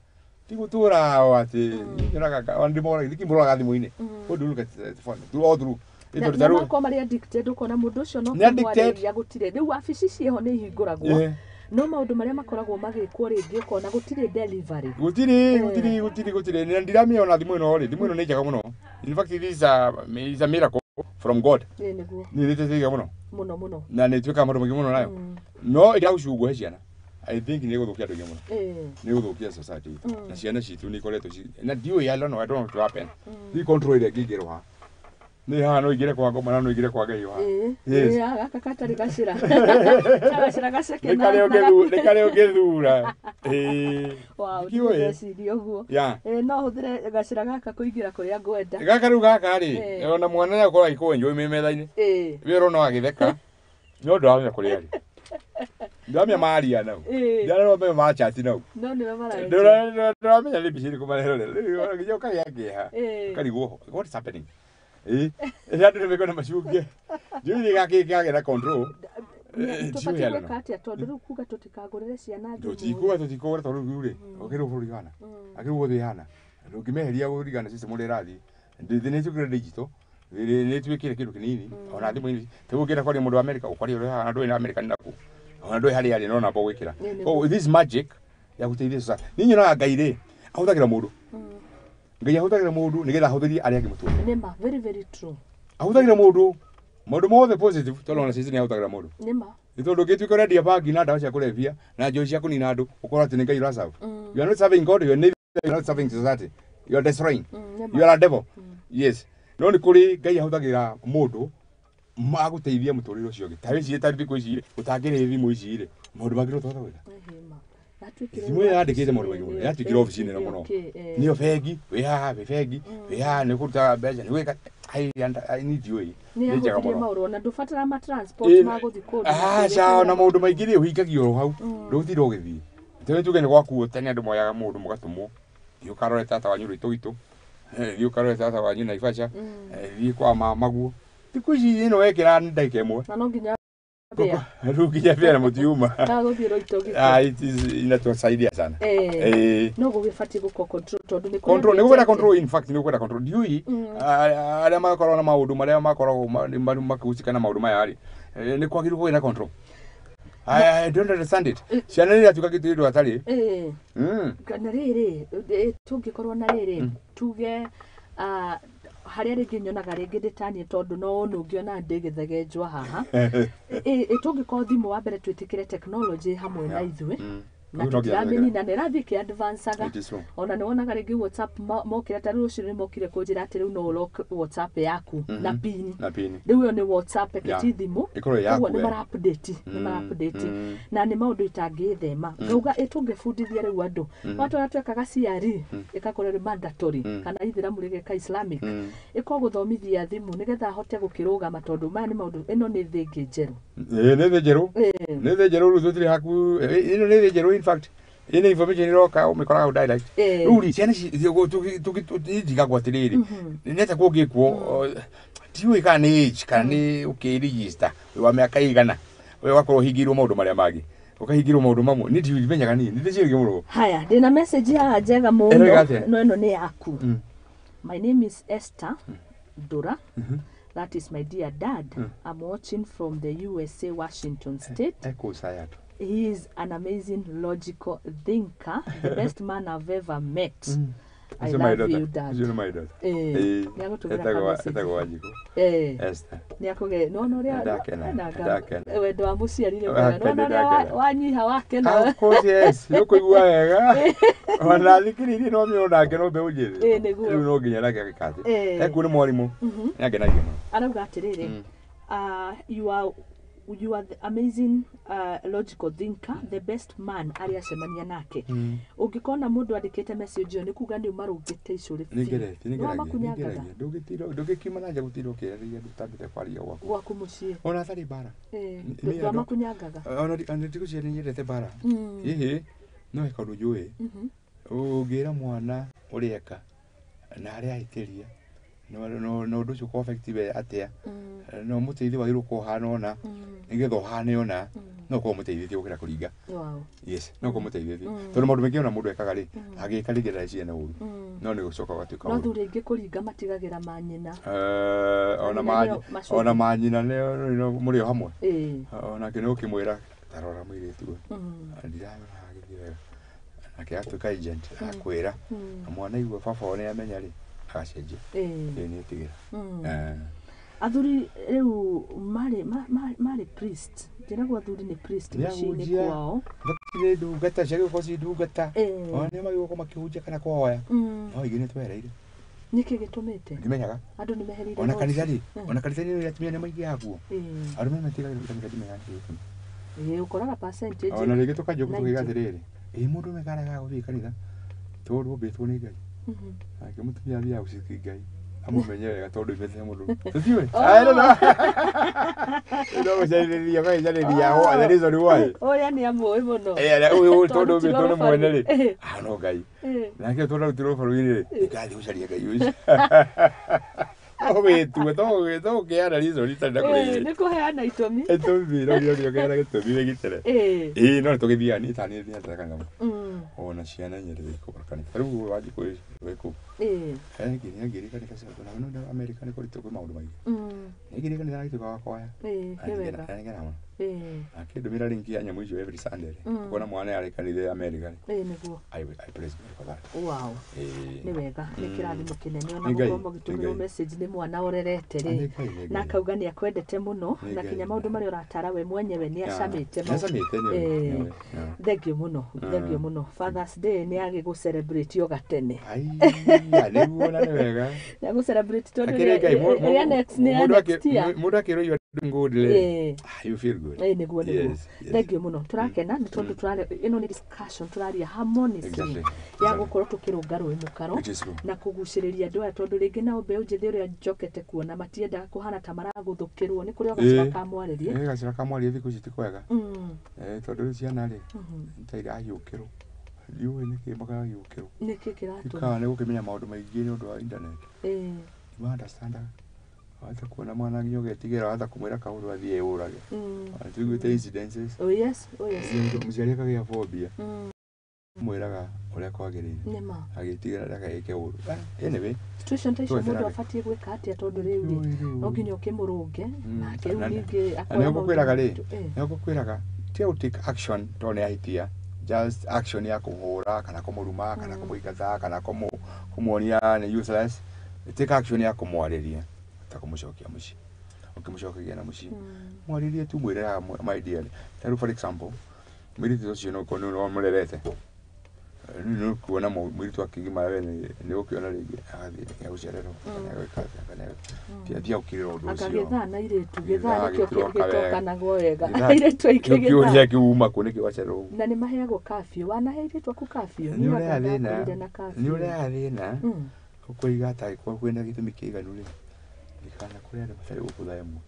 Ti gũtũra o atĩ nyonaga ona ndĩmoraga thikĩ mũroraga thimũ-inĩ. What do you look at the phone? Through all through. Nĩ Na tondũ ta rĩu makorwo marĩ addicted, ũkona mũndũ ũcio no Nĩ addicted. kũmwarĩria gũtirĩ. Rĩu wabici ciĩho nĩ ihingũragwo no maũndũ marĩa makoragwo magĩkwo rĩngĩ ũkona gũtirĩ delivery. Gũtirĩ gũtirĩ gũtirĩ gũtirĩ na ndiramĩona thimũ ĩno rĩ, thimũ ĩno nĩ njega mũno. In fact it is a miracle from God. Ĩĩ nĩguo. Nĩ ĩteithagia mũno. Mũno mũno. Na nĩ ĩtuĩkaga maũndũ maingĩ mũno nayo. No ĩrĩa gũcungwo he ciana, I think nĩ ĩgũthũkia andũ aingĩ mũno. Nĩ ĩgũthũkia society itũ. Na ciana citũ nĩ ikoretwo na ndiũĩ, I don't know what will happen. Ndi control ĩrĩa ĩngĩingĩrwo haha. Nĩ haha no ingĩre kwa ngoma na no ingĩre kwa Ngai haha. Yes. Ĩĩ, gaka gatarĩ gacĩra. Gacĩra gaceke Nĩ karĩa nĩ karĩa ũngĩthura. Ĩĩ. Wow, Ndiũĩ. ndĩreciria ũguo. Yeah. Ĩĩ, no hũthĩre gacĩra gaka kũingĩra kũrĩa ngwenda. Gaka rĩu gaka rĩ, ona mwana nĩ akorwo agĩkũenjoy me metha-inĩ. Ĩĩ. We ũrona agĩtheka. No ndũramenya kũrĩa arĩ. Ndũramenya maria nau. Ndũramenya machati nau. No nĩwe maraenjoy. Ndũramenya nĩ mbica ĩrĩkũ marerorera. Rĩu nginya ũkagĩa kĩeha. Ũkarigwo what is happening? Ĩĩ. Rĩrĩa andũ nĩmekona macunge. Ndiũĩ gakĩ kagĩa na control. Tũbatiĩ gwĩka atĩa tondũ rĩu kuga tũtikagũrĩre ciana thimũ. Tũtikuga tũtikũgũra tondũ rĩu rĩ, ũkĩrĩ bũrũri ũhana. Akĩrĩ ũguo thĩ ĩhana. Ndũngĩmeheria kũringana na system ũrĩa ĩrathiĩ. Thĩ nĩ ĩtuĩkire digital. Nĩ ĩtuĩkire kĩndũ kĩnini. Ona thimũ-inĩ. Ta rĩu ũngĩenda kwaria mũndũ wa America, ũkwaria ũrĩa ũhana, ndũĩ na America nĩ nakũ. Ona ndũĩ harĩa arĩ no namba ũgwĩkĩra. Koguo this magic ya gũteithia society. Niĩ nyonaga Ngai rĩ, ahũthagĩra mũndũ. Ngai ahũthagĩra mũndũ nĩgetha ahũthĩrie arĩa angĩ mũtũrĩre. Nĩma, very very true. Ahũthagĩra mũndũ maũndũ mothe positive tondũ ona cici nĩ ahũthagĩra mũndũ. Nĩma. Nĩ tondũ ũngĩtuĩka ũrendia bangi na ndawa cia kũrebia na njohi cia kũnina andũ, ũkorwo atĩ nĩ Ngai ũraserve. You are not serving God, you are neither, you are not serving society. You are destroying. Nĩma. You are a devil. Yes. No nĩ kũrĩ Ngai ahũthagĩra mũndũ agũteithia mũtũrĩre ũcio ũngĩ. Ta wĩcirie ta thikũ ici rĩ, ũtangĩrĩ thimũ ici rĩ, maũndũ mangĩ no tũhote gwĩka. Thimũ ĩyo yandĩkĩte maũndũ maingĩ mũno. Yatuĩkire obici nene mũno. Nĩyo bengi, wĩ haha, wĩ bengi, wĩ haha nĩ kũruta mbeca, nĩ gwĩka niĩ ndiũĩ. Nĩ Nĩ njega yahũthirie mũno. maũndũ ona ndũbatara ma transport ma gũthiĩ kũndũ. Aca, ona maũndũ maingĩ rĩ ũhingagia oro hau. Ndũgũtinda ũgĩthiĩ. Tene tuge nĩ gwakuo tene andũ moyaga mũndũ mũgatũmwo. Thiĩ ũkarore tata wanyu Rũitũgitũ. Thiĩ ũkarore tata wanyu Naivasha. Thiĩ kwa mamaguo. Thikũ ici ĩno wekĩra nĩ ndagĩka ĩmwe. Na no nginya mbĩa. Rĩu nginya mbĩa na mũtiuma. Na gũthiĩ Rũitũgitũ. Ah, it is inatusaidia sana. No gũgĩbatiĩ gũkorwo control tondũ nĩ kũrĩ Control, andũ nĩ gwenda endete. control, in fact nĩ gwenda control. Ndiũĩ arĩa makoragwo na maũndũ marĩa makoragwo makĩhusika na maũndũ maya rĩ, nĩ kwagĩrĩirwo kũgĩa na control. I don't understand it. Ciana nĩ iratuĩka kĩndũ kĩndũ atarĩ. Na rĩrĩ, tũngĩkorwo na rĩrĩ tuge harĩa rĩngĩ nyonaga rĩngĩ ndĩtanie tondũ no ũngĩona ndĩ gĩthegenjwa haha. Tũngĩkorwo thimũ wa mbere twĩtĩkĩre technology hamwe na ithuĩ na Rĩu no nginya tũtiramĩnina na ĩrathiĩ ĩkĩ-advancaga. It is true. Ona nĩ wonaga rĩngĩ WhatsApp mokire ta rĩu rũciũ nĩ mokire kũnjĩra atĩ rĩu no ũlock WhatsApp yaku na pin. Na pin. Rĩu ĩyo nĩ WhatsApp ĩkĩ ti thimũ. Ĩkorwo ĩ yaku Koguo nĩ we. mara update, nĩ mara update. Na nĩ maũndũ itangĩthema. Ngauga ĩ tũngĩbundithia rĩu andũ. Watwara twekaga CRE ĩgakorwo ĩrĩ mandatory kana ithĩramu rĩgeka Islamic. Ĩkorwo gũthomithia thimũ nĩgetha ahote gũkĩrũgama tondũ maya nĩ maũndũ, ĩno nĩ thĩ ĩngĩ njerũ. Ĩĩ, nĩ thĩ njerũ. Nĩ thĩ njerũ rĩu tũtirĩ haku. Ĩno nĩ thĩ njerũ in fact. Ĩno information ĩroka ũmĩkoraga direct. Rĩu rĩ ciana ici njigagwo atĩrĩrĩ, nĩ atĩa kũngĩkwo, tiũĩ kana nĩ age kana nĩ ũkĩregister wĩ wa mĩaka ĩigana, we ũgakorwo ũhingĩirwo maũndũ marĩa mangĩ, ũkahingĩrwo maũndũ mamwe. Niĩ ndimenyaga niĩ, nĩ ndĩciragia mũno. Haya, ndĩna message haha njega Ĩroiga mũno atĩa? no ĩno nĩ yaku. My name is Esther Ndura. That is my dear dad. I'm watching from the USA, Washington State. Ekũcaya tu. He is an amazing logical thinker, the best man I've ever met. I Ũcio my love daughter. you, Dad. Ũcio nĩ my daughter. Nĩagũtũmĩra Etagwo ka message. etagwo Wanjikũ. Esther. Nĩakũge nona ũrĩa Ndakena, ndakena. wendo wa mũciari nĩ Wakena, mwega. Nona ũrĩa ndakena. wanyiha wakena. Of course, yes. Nĩ ũkũigua wega. Ona thikĩrĩirie no mĩona nake no mbeũ njĩthĩ. Ĩĩ, nĩguo. Rĩu no nginya nake agĩka atĩ. Ĩĩ. Ekuo nĩ mwarimũ. Nĩ angenagia mũno. Arauga atĩrĩrĩ, you are the amazing logical thinker, the best man arĩa acemania nake. Ũngĩkona mũndũ andĩkĩte message ĩyo nĩ kuga nĩ ũmarũngĩte icũrĩ Nĩ ngeretie, nĩ biũ. ngeragia, nĩ Nĩwamakunyangaga ngeragia. Ndũngĩkiuma na nja gũtinda ũkĩarĩria andũ ũtambĩte kwaria gwaku. Gwaku mũciĩ. Ona hatarĩ mbara. Nĩ andũ- Ndwamakunyangaga. Ona ndigũciria nĩ nyendete mbara. Ĩhĩ, no he kaũndũ njũĩ. Ũngĩra mwana ũrĩa eka na harĩa ahĩtĩria, na ũndũ ũcio ũkorwo affect we atĩa, no mũteithie wagĩrĩirwo gũkorwo ũhana ũna, nĩgetha ũhane ũna, no ũkorwo ũmũteithĩtie gũkĩra kũringa. Yes, no ũkorwo ũmũteithĩtie. Tondũ maũndũ maingĩ ona mũndũ ekaga rĩ, agĩka rĩngĩ ndareciria nĩ ũru. No nĩ gũcoka ũgatuĩka No ũru. thuri aingĩ kũringa matigagĩra manyina. Ona Manyina nĩo macũngũ. Ona manyina nĩo mũrĩ o hamwe. Onake nĩ ũkĩmwĩra tarora mũirĩtu ũyũ. Ndirarora agĩthiĩ wega. Nake agatuĩka agent, akwĩra. Na mwana igua baba wao nĩ amenya rĩ, agacenjia. Ĩĩ nĩ ĩtigĩra. Athuri rĩu marĩ marĩ priest, njĩragwo athuri nĩ priest Nĩ mũciĩ-inĩ ahunjia. kwao. Nĩ ndungata ciagĩrĩirwo gũkorwo ci ndungata. Ona nĩo magĩrĩirwo gũkorwo makĩhunjia kana kũhoya. No aingĩ nĩ twereire. Nĩkĩ gĩtũmĩte Ndimenyaga. Andũ nĩ meherire Ona roads. kanitha rĩ, ona kanitha nĩ atumia nĩ maingĩhaga kuo. Arũme matigagĩrwo kanitha ndimenyaga nĩkĩ gĩtũmi. Ĩĩ, ũkoraga percentage Ona rĩngĩ tũkanjia tũkiuga 90. atĩrĩrĩ, ĩ mũndũ ũmwe karegaga gũthiĩ kanitha tondũ ũmbĩtwo nĩ Ngai. Nake mũtumia athiaga gũcikia Ngai amũmenye wega tondũ imete mũndũ tũtiũĩ. I don't know. No gũcarĩria ũgagĩcarĩria the reason why. Ũrĩa nĩ amũĩ mũno. Eh, ũyũ tondũ Tondũ ũmbĩtwo nĩ mwene rĩ. Eh. Ah, no Ngai. Eh. Nake tondũ arutirwo bũrũri-inĩ rĩ, ngathiĩ gũcaria Ngai ũcio. No wĩtue, to gũkĩheana reason itarĩ na Ĩĩ, kũrĩ. nĩ kũheana itũmi. Itũmi, no nginya ũkĩheana gĩtũmi wĩgitĩre. Ĩĩ, no nĩtũgĩthiaga, niĩ ta niĩ thiaga kanitha. Ona ciana nyendete gũkora kanitha. Rĩu Wanjikũ wĩ kũu. Nĩangĩire kanitha cia no no America nĩ kũritũ kwĩ maũndũ maingĩ. Nĩaingĩrire kanitha na agĩtuĩka wa kwaya. Ĩĩ, nĩ wega. Na nĩngena mũno. Akĩndũmĩra link ya nyamũ icio every Sunday rĩ. Ũkona mwana arĩ kanitha ya America rĩ. Ĩĩ, nĩguo. I praise God for that. Wow. Ĩĩ. Nĩ wega, nĩ kĩrathimo kĩnene ona Nĩ Ngai, gũkorwo nĩ mũgĩtũmĩrwo Ngai. message nĩ mwana ũrerete Nĩ rĩ, Ngai, nĩ na Ngai. akauga nĩ akwendete mũno Nĩ na Ngai. kinya maũndũ marĩa ũratara we mwenyewe nĩ acamĩte. Nĩ acamĩte nĩ Eh. nĩ oĩ. Thank you mũno, thank you mũno. Fathers Day nĩ agĩ celebrate o gatene. Ai, nĩguo na nĩ wega. Nĩ agũ celebrate tondũ Akĩrĩ Ngai, ĩrĩa next nĩ ya next year. mũndũ akĩrwo you are doing good rĩ. Ah, you feel good. Ĩĩ, nĩguo, nĩguo. Yes. Thank you mũno, tũrakena nĩ tondũ tũrarĩa ĩno nĩ discussion tũraria harmoniously Exactly. ya gũkorwo tũkĩrũnga rũĩ mũkaro It is true. na kũgucĩrĩria andũ aya, tondũ rĩngĩ nao mbeũ njĩthĩ ũrĩa njokete kuona matiendaga kũhana ta maragũthũkĩrwo nĩ kũrĩ o gacĩra kamwarĩrie. Ĩĩ, gacĩra kamwarĩrie thikũ ici ti kwega. Tondũ rĩu ciana rĩ, nĩ ta irahiũkĩrwo. Ndiũĩ nĩkĩ makahiũkĩrwo. Nĩkĩ kĩratũma? Ikaga nĩ gũkĩmenya maũndũ maingĩ nĩ ũndũ wa internet. Nĩ wahota kuona mwana nginya ũgetigĩra wahota kũmwĩra kaũndũ athiĩ eyũrage. Tuiguĩte incidences. Oh yes, oh yes. Mũciari akagĩa phobia. Mwĩraga ũrĩa kwagĩrĩire. Nĩma. Agĩtigĩra ndageke ũru. Ah, anyway, Situation ta icio Tweterage. mũndũ abatiĩ gwĩka atĩa, tondũ rĩu rĩ Rĩu, rĩu. no nginya ũkĩmũrũnge nake rĩu ningĩ Na akoya nĩho ngũkwĩraga rĩ, maũndũ maritũ. nĩho ngũkwĩraga tiga gũ take action tondũ nĩ ahĩtia, just action ya kũhũra kana kũmũruma kana kũmũingata kana kũmuonia nĩ useless. Take action ya kũmwarĩria ta kũmũcokia mũciĩ, ũkĩmũcokagia na mũciĩ, mwarĩrie tu, mwĩre, "My dear," ta rĩu for example mũirĩtu ũcio no ũkorwo nĩ wamũrerete, rĩu nĩ ũkuona mũirĩtu akĩgimara, we nĩ ũkĩona rĩngĩ agathiĩ nĩegũcererwo kana egwĩka atĩa kana tiga gũkirĩra ũndũ Anga ũcio. gĩthaa na irĩtu Gĩthaa gĩthaa nĩkĩo gĩtiroka wega. gĩtokanagwo wega. Gĩthaa- Airĩtu aingĩ Kĩu gĩthaa kĩũria kĩuma kũ nĩkĩo wacererwo ũguo? Na nĩ maheagwo curfew, wanahe airĩtu aku curfew? Nĩ Niĩ ũreha anga thĩna. ndakũrire na Nĩ curfew. ũreha thĩna ũkoiga atĩ angĩkorwo kwĩna gĩtũmi kĩiganu rĩ, ndikana kũrĩ andũ matarĩ gũkũ thaa 1.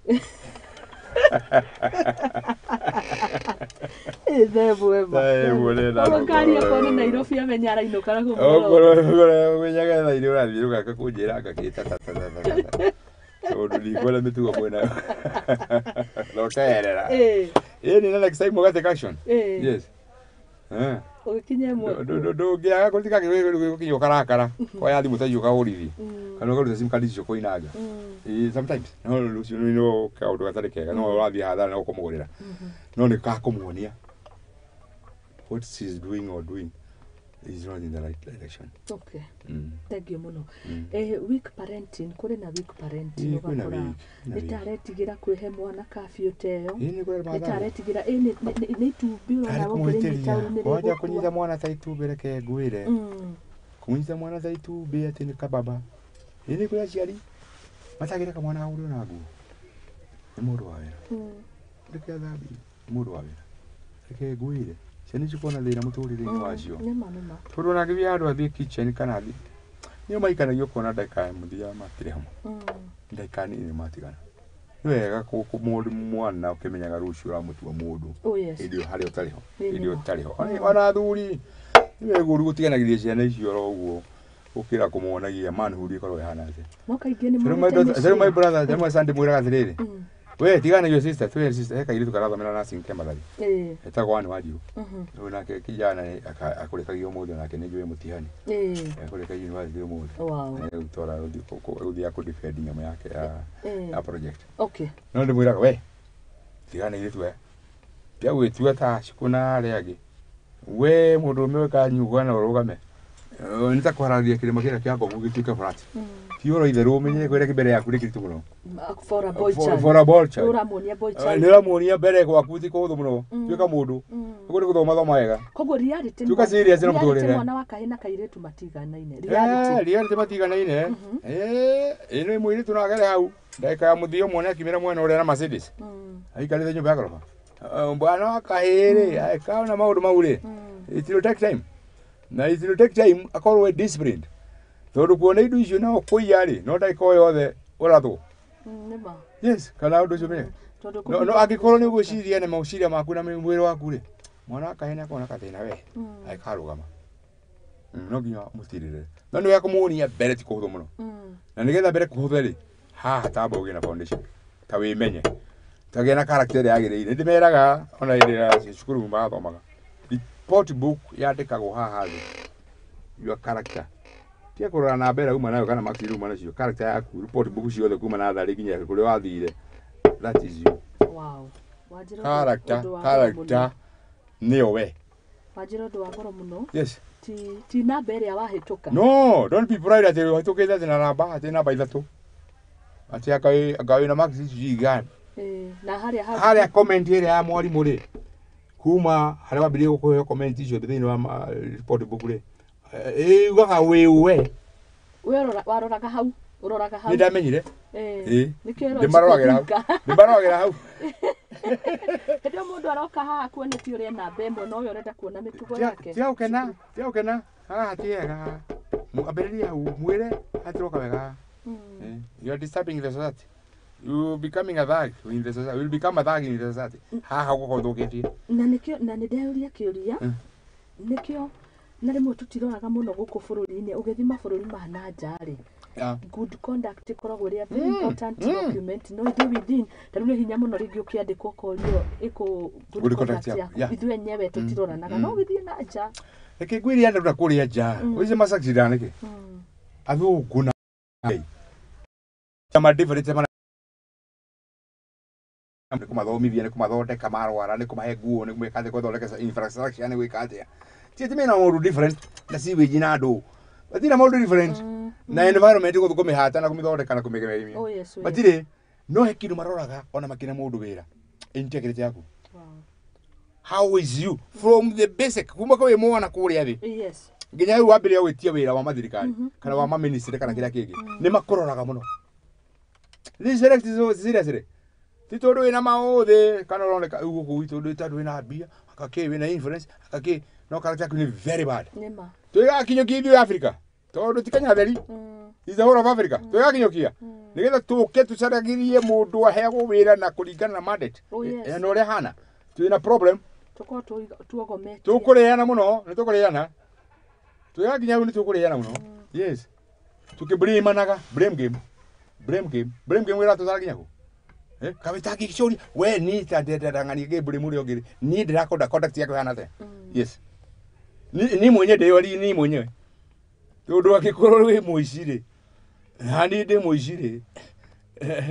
Themwe kona Nairobi amenya arainũka na kũmũrora. Okorwo menyaga thaa iria ũrathiĩ ũgaka kũnjĩra ngakĩta ta ta ta ta. Tondũ ndikwenda mĩtugo mwĩnayo. Nokeherera. Ĩĩ na next time ũgatake action. Yes. Ũgĩkinya ĩmwe. Ndũngĩaga gũtiga gũkinya ũkarakara. Koya thimũ ta icio ũkahũrithia. Kana ũkaruta sim card icio kũinanga. Sometimes. No rũciũ no kaũndũ gatarĩ kega. No ũrathiĩ hathara no kũmũgũrĩra. No nĩ gakũmuonia what she is doing or doing is not in the right direction. Okay. Thank you mũno. Weak parenting, kũrĩ na weak parenting ũgakora nĩ ta aretigĩra kwĩhe mwana kabiũ ta ĩyo. Nĩ ta aretigĩra nĩ itumbĩ ũrona ũkĩrĩnyita ũru nĩ rĩgũkua. Kũnyita mwana ta itumbĩ reke ngwĩre. Kũnyita mwana ta itumbĩ atĩ nĩ kababa. Nĩ kũrĩ aciari matagĩra kamwana gagũrĩrwo na nguo. Nĩ mũndũ wa wĩra. Reke athambie. Nĩ mũndũ wa wĩra. Reke ngwĩre. Ciana icio kona thĩna mũtũrĩre-inĩ wacio. Tondũ ona angĩthiĩ handũ athiĩ kitchen kana athiĩ nĩo maikanagio ũkona ndagĩka ya mũthia matirĩ hamwe. Ndagĩka nini matigana. Nĩ wega mũndũ mwana ũkĩmenyaga rũciũ ũramũtua mũndũ. Hĩndĩ ĩyo harĩa ũtarĩ ho. Hĩndĩ ĩyo ũtarĩ ho. Ona athuri nĩ wega ũru gũtiganagĩria ciana icio oro ũguo gũkĩra kũmuonagia manhood ĩkorwo ĩhana atĩa. No kaingĩ nĩ morĩte mĩciĩ. My brother, rĩmwe Sunday mwĩraga atĩrĩrĩ. We tigana na sister, twĩ sister he kairĩtu karathomera nursing ke Mathari. Etagwo Anne Wanjiru. Rĩu nake kijana akũrĩkagia ũmũthĩ onake nĩ njũĩ mũtihani. Akũrĩkagia university ũmũthĩ. Gũtwara gũthiĩ akũ-defend nyamũ yake ya project. Okay. No ndĩmwĩraga we tigana na airĩtu aya. Tiga gwĩtua ta Shiko na arĩa angĩ. We mũndũrũme ũka nyuga na ũrũgame. Nĩ ta kũharagĩria kĩrĩma kĩrĩa kĩa Ngomu gĩtuĩke flat. Ti ũhoro itherũ ũmenye kũrĩa mbere yaku nĩ kĩritũ mũno. For a boy child. For a boy child. Ũramuonia boy child. Nĩ ũramuonia mbere gwaku ti kũhũthũ mũno. Tuĩka mũndũ. Ũguo nĩ gũthoma thoma wega. Koguo reality. Tuĩka serious na mũtũrĩre. Mwana wa kahĩĩ na kairĩtu matiganaine. Reality. Reality matiganaine. Ĩno mũirĩtu no agere hau. Ndagĩka ya mũthia ũmuone akimĩra mwena ũrĩa na Mercedes. Aikarĩte nyũmba ya goroba. Mwana wa kahĩĩ rĩ, akaona maũndũ mau rĩ. It will take time. Na it will take time akorwo we disciplined. Tondũ kuona indo icio no kũiya rĩ, no ndagĩka o yothe ũrathwo. Nĩma. Yes, kana ũndũ ũcio menye. No angĩkorwo nĩ ũgwĩciria na meciria maku na mwĩrĩ waku rĩ, mwana wa kahĩĩ nĩakona gathĩna we, agĩkarũgama. No nginya mũtirĩrĩre. No nĩ wega kũmuonia mbere ti kũhũthũ mũno. Na nĩgetha mbere kũhũthe rĩ, haha tamba ũgĩe na foundation. Ta wĩmenye. Ta gĩa na character ĩrĩa yagĩrĩire. Nĩndĩmeraga ona hĩndĩ ya cukuru mathomaga. Report book yandĩkagwo haha thĩ. Your character. Tiga kũrora namba ĩrĩa uma nayo kana marks iria uma nacio. Character yaku, report book ciothe kuma natharĩ nginya kũrĩa wathire. That is you. Wow. Character, character nĩyo we. Wanjĩra ũndũ wa goro mũno. Yes. Ti namba ĩrĩa wahĩtũka. No, don't be proud atĩ ũhĩtũkĩte atĩ na namba, atĩ namba ithatũ. Atĩ anga wĩna marks ici cigana. Na harĩa harĩa comment ĩrĩa ya mwarimũ rĩ, kuma harĩa wambĩrĩirie gũkũheo comment icio thĩinĩ wa report book rĩ, ĩugaga wĩ we. We waroraga hau, ũroraga hau. Nĩ ndamenyire. Ndĩmaroragĩra hau. Ndĩmaroragĩra hau. Hĩndĩ ĩyo mũndũ aroka haha kuonetie ũrĩa namba ĩmwe no we ũrenda kuona mĩtugo yake. Tiga gũkena, tiga gũkena. Haha ti hega. Ambĩrĩria hau, mwĩre hatiroka wega. You are disturbing the society. You becoming a thug in the society. You will become a thug in the society. Haha ũgũkorwo ũthũkĩtie. Na nĩkĩo na nĩndeyũria kĩũria. Nĩkĩo na rĩmwe tũtiroraga mũno gũkũ bũrũri-inĩ ũgĩthiĩ mabũrũri ma na nja rĩ. Good conduct ĩkoragwo ĩrĩ a very important document no ithuĩ within ta rĩu nĩ hinya mũno rĩngĩ ũkĩandĩkwo ũkorio ĩkũ good conduct yaku ithuĩ enyewe tũtiroranaga no ũgĩthiĩ na nja. Reke ngwĩre andũ na kũrĩa nja ũici macacida nĩkĩ athũngũ na ma different mana nĩ kũmathomithia nĩ kũmathondeka marwara nĩ kũmahe nguo nĩ gwĩka atĩa gũthondeka infrastructure nĩ gwĩka atĩa ti atĩ mena maũndũ different na sewage na andũ matirĩ maũndũ different na environment gũthiĩ kũmĩhata na kũmĩthondeka na kũmĩgemia matirĩ no he kĩndũ maroraga ona makĩna mũndũ wĩra integrity yaku. How is you from the basic kuma kwĩ mwana kũrĩa thĩ. Yes. Nginya rĩu wambĩrĩria gwĩtia wĩra wa mathirikari kana wa maministry kana kĩrĩa kĩngĩ nĩ makũroraga mũno. This select seriously. Ti tondũ wĩna maũthĩ kana ũroneka rĩu gũkũ gwitũ tondũ wĩna mbia akakĩ wĩna influence akakĩ no character yaku nĩ very bad. Nĩma. Twĩgakinyũkia ithuĩ Africa tondũ ti Kenya theri. Is the whole of Africa. Twĩgakinyũkia nĩgetha tũke tũcaragirie mũndũ aheagwo wĩra na kũringana na mandate. Oh, yes. Na ũrĩa hana twĩna problem Tũkorwo tuogometie. Tũkũrĩana mũno, nĩ tũkũrĩana. Twĩga nginya hau nĩ tũkũrĩana mũno. Yes. Tukĩblamanaga, blame game. Blame game. Blame game ĩratũtwara nginya kũ? Kabĩtangĩcũria we ni ta ndendang'ania gĩ blame ũrĩa ũngĩ niĩ ndĩrakonda conduct yakwa ĩhana atĩa? Yes. Ni mwenyewe ndĩyori ni mwenyewe. Tondũ angĩkorwo wĩ mũici rĩ, na niĩ ndĩ mũici rĩ,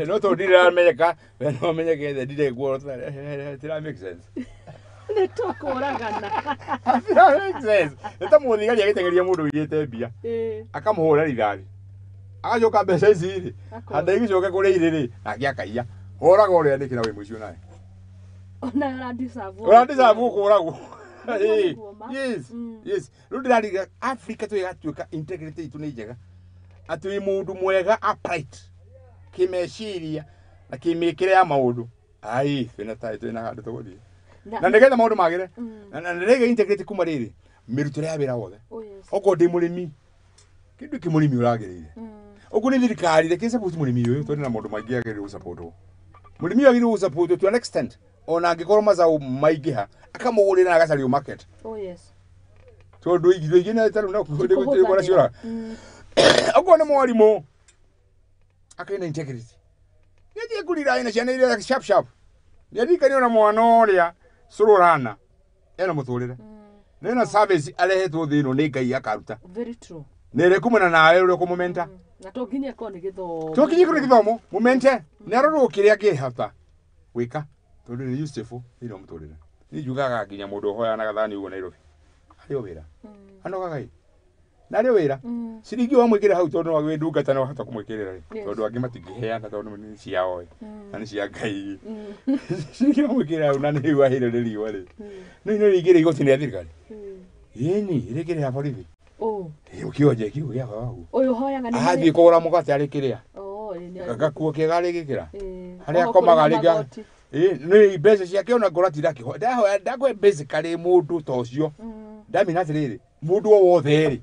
no tondũ ndiramenyeka, we no menyeke ndirekuo, tira make sense. Nĩ tũkũragana. Tira make sense. Nĩ ta mũthigari agĩteng'eria mũndũ ũiyĩte mbia, akamũhũra rithathi, agacoka mbeca ici rĩ, handũ igĩcoke kũrĩa irĩ rĩ, nake akaiya. Hũraga ũrĩa nĩkĩ na wĩ mũici onawe. Ona ũrandicabu. Ũrandicabu kũragwo. Yes. Yes. Rĩu ndĩrariga Africa twĩgatuĩka integrity itũ nĩ njega. Atĩ wĩ mũndũ mwega upright kĩmeciria na kĩmĩkĩre ya maũndũ. Ai, twĩna taĩ twĩna handũ tũgũthiĩ. Na nĩgetha maũndũ magĩre. Na nĩrĩga integrity kuma rĩrĩ mĩrutĩre ya wĩra wothe. Okorwo ndĩ mũrĩmi, kĩndũ kĩ mũrĩmi ũragĩrĩire. Okorwo nĩ thirikari, reke support mũrĩmi ũyũ tondũ na maũndũ maingĩ agĩrĩirwo gũsupportwo. Mũrĩmi ũyũ agĩrĩirwo gũsupportwo to an extent ona angĩkorwo mazao maingĩha akamũgũrĩra na agacario market. Oh yes. Tondũ indo ingĩ na tarĩu no kũrĩa ciora. Okorwo nĩ mwarimũ akĩrĩ na integrity. Nĩathiĩ kũrira ena ciana iria sharp sharp. Nĩaririkanie ona mwana ũrĩa cũrũrana ena mũtũrĩre. Nena service arehetwo thĩ ĩno nĩ Ngai akaruta. Very true. Nĩ ĩrĩ nawe ũrĩa ũkũmũmenta. Na to nginya ĩkorwo nĩ gĩthomo. To nginya ĩkorwo nĩ gĩthomo, mũmente. Nĩ arorwo kĩrĩa angĩhota gwĩka tondũ nĩ useful thĩinĩ wa mũtũrĩre. Niĩ njugaga nginya mũndũ ũhoyanaga thani ũguo Nairobi. Arĩ o wĩra. Anogaga ĩ. Na arĩ o wĩra. Ciringi wamwĩkĩra hau tondũ no wĩ ndungata no wahota kũmwĩkĩrĩra rĩ. Tondũ angĩ matingĩheana tondũ nĩ ciao ĩ. Na nĩ cia Ngai. Ciringi wamwĩkĩrĩra hau na nĩ rĩu ahĩre nĩ riũa rĩ. No ino rĩingĩ igoti nĩ rĩa thirikari. Ĩni, rĩngĩ rĩa borithi. Ũkĩonje kiugo gĩa baba waku. Ũyũ ũhoyaga nĩ athiĩ kũgũra mũgate arĩ kĩrĩa. Gakuo kega arĩgĩkĩra. Harĩa akomaga rĩngĩ. Nĩ mbeca ciake ona ngora tirakĩhoya. Ndahoya ndakwe basically mũndũ ta ũcio. Ndamina atĩrĩrĩ, mũndũ o wothe rĩ,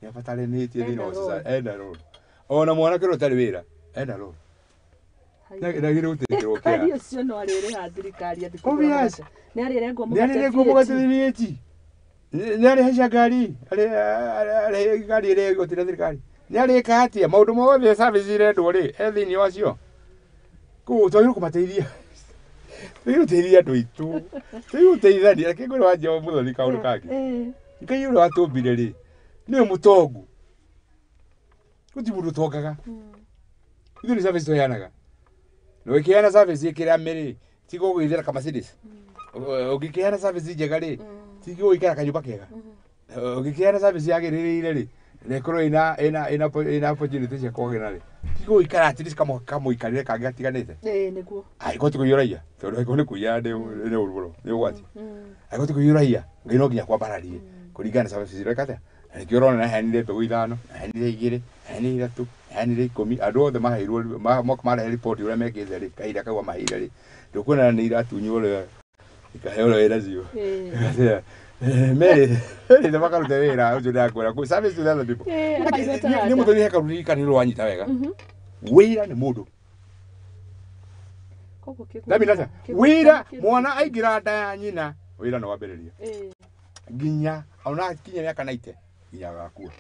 nĩ abataranĩtie thĩinĩ wa society. Enda role. Ona mwanake ũrĩa ũtarĩ wĩra, enda role. Ndagĩrĩirwo gũtĩkĩrwo kĩeha. Ũcio no arĩrĩha thirikari athiĩ kũgũra mũgate. Nĩ arĩrengwo mũgate. Nĩ arĩrengwo mũgate VAT. Nĩ arĩhaica ngari, arĩhe ngari ĩrĩa igoti rĩa thirikari. Nĩ arĩka atĩa maũndũ mothe service irendwo rĩ, e thĩinĩ wacio. Koguo twagĩrĩirwo kũmateithia. Twagĩrĩirwo gũteithia andũ aitũ. Twagĩrĩirwo gũteithania. Reke ngwĩre wanjia mũthoni kaũndũ kangĩ. Ngai ũrĩa watũmbire rĩ, nĩwe mũtongu. Gũtirĩ mũndũ ũtongaga. Ithuĩ nĩ service tũheanaga. Na ũngĩkĩheana service ĩkĩra mĩrĩ, tiga ũgwĩthera ka Mercedes. Ũngĩkĩheana service njega rĩ, tiga ũgũikara kanyũmba kega. Ũngĩkĩheana service yagĩrĩire rĩ, na ĩkorwo ĩna opportunity cia kwagĩra rĩ, tiga ũgũikara at least kamũikarĩre kangĩ gatiganĩte. Nĩguo. Angĩkorwo ti kũiyũraia, tondũ angĩkorwo nĩ kũiya nĩ ũru mũno, nĩ ũgwati. Angĩkorwo ti kũiyũraia, Ngai no nginya kwambararie kũringana na service ireka atĩa. Na nĩkĩo ũrona naheanire mbegũ 5, naheanire 2, naheanire 3, naheanire 10. Andũ othe maheirwo, marehe riboti ũrĩa mekĩte rĩ, kahinda kau amaheire rĩ, ndũkuona nĩ iratunywo ũrĩa ikaheo ũrĩa wĩnacio. Merĩte makarute wĩra ũcio ndĩrakwĩra, service to the other people. Nĩ mũthoni he karuririkani wanyita wega. Wĩra nĩ mũndũ. Ndamina wĩra mwana aingĩra nda ya nyina, wĩra no wambĩrĩria. Nginya ona kinya mĩaka 90 nginya agakua.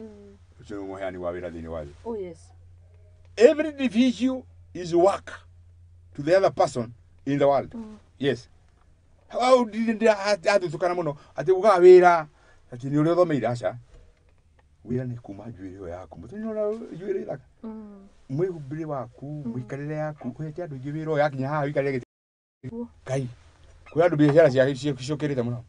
Ũcio nĩ mũheani wa wĩra thĩinĩ wa thĩ. Oh yes. Every individual is work to the other person in the world. Yes. Hau athutũkana mũno atĩ ugaga wĩra atĩ nĩ ũrĩa ũthomeire aca. Wĩra nĩ kuma njuĩrĩ ĩyo yaku. Mũthenya ũrĩa njuĩrĩ ĩthaka. Mwĩhumbĩre waku, mũikarĩre yaku, ũhete andũ aingĩ wĩra ũyũ yakinya haha ũikarĩre gĩtĩ. Ngai. Kwĩ andũ biacara ciũkĩrĩte mũno.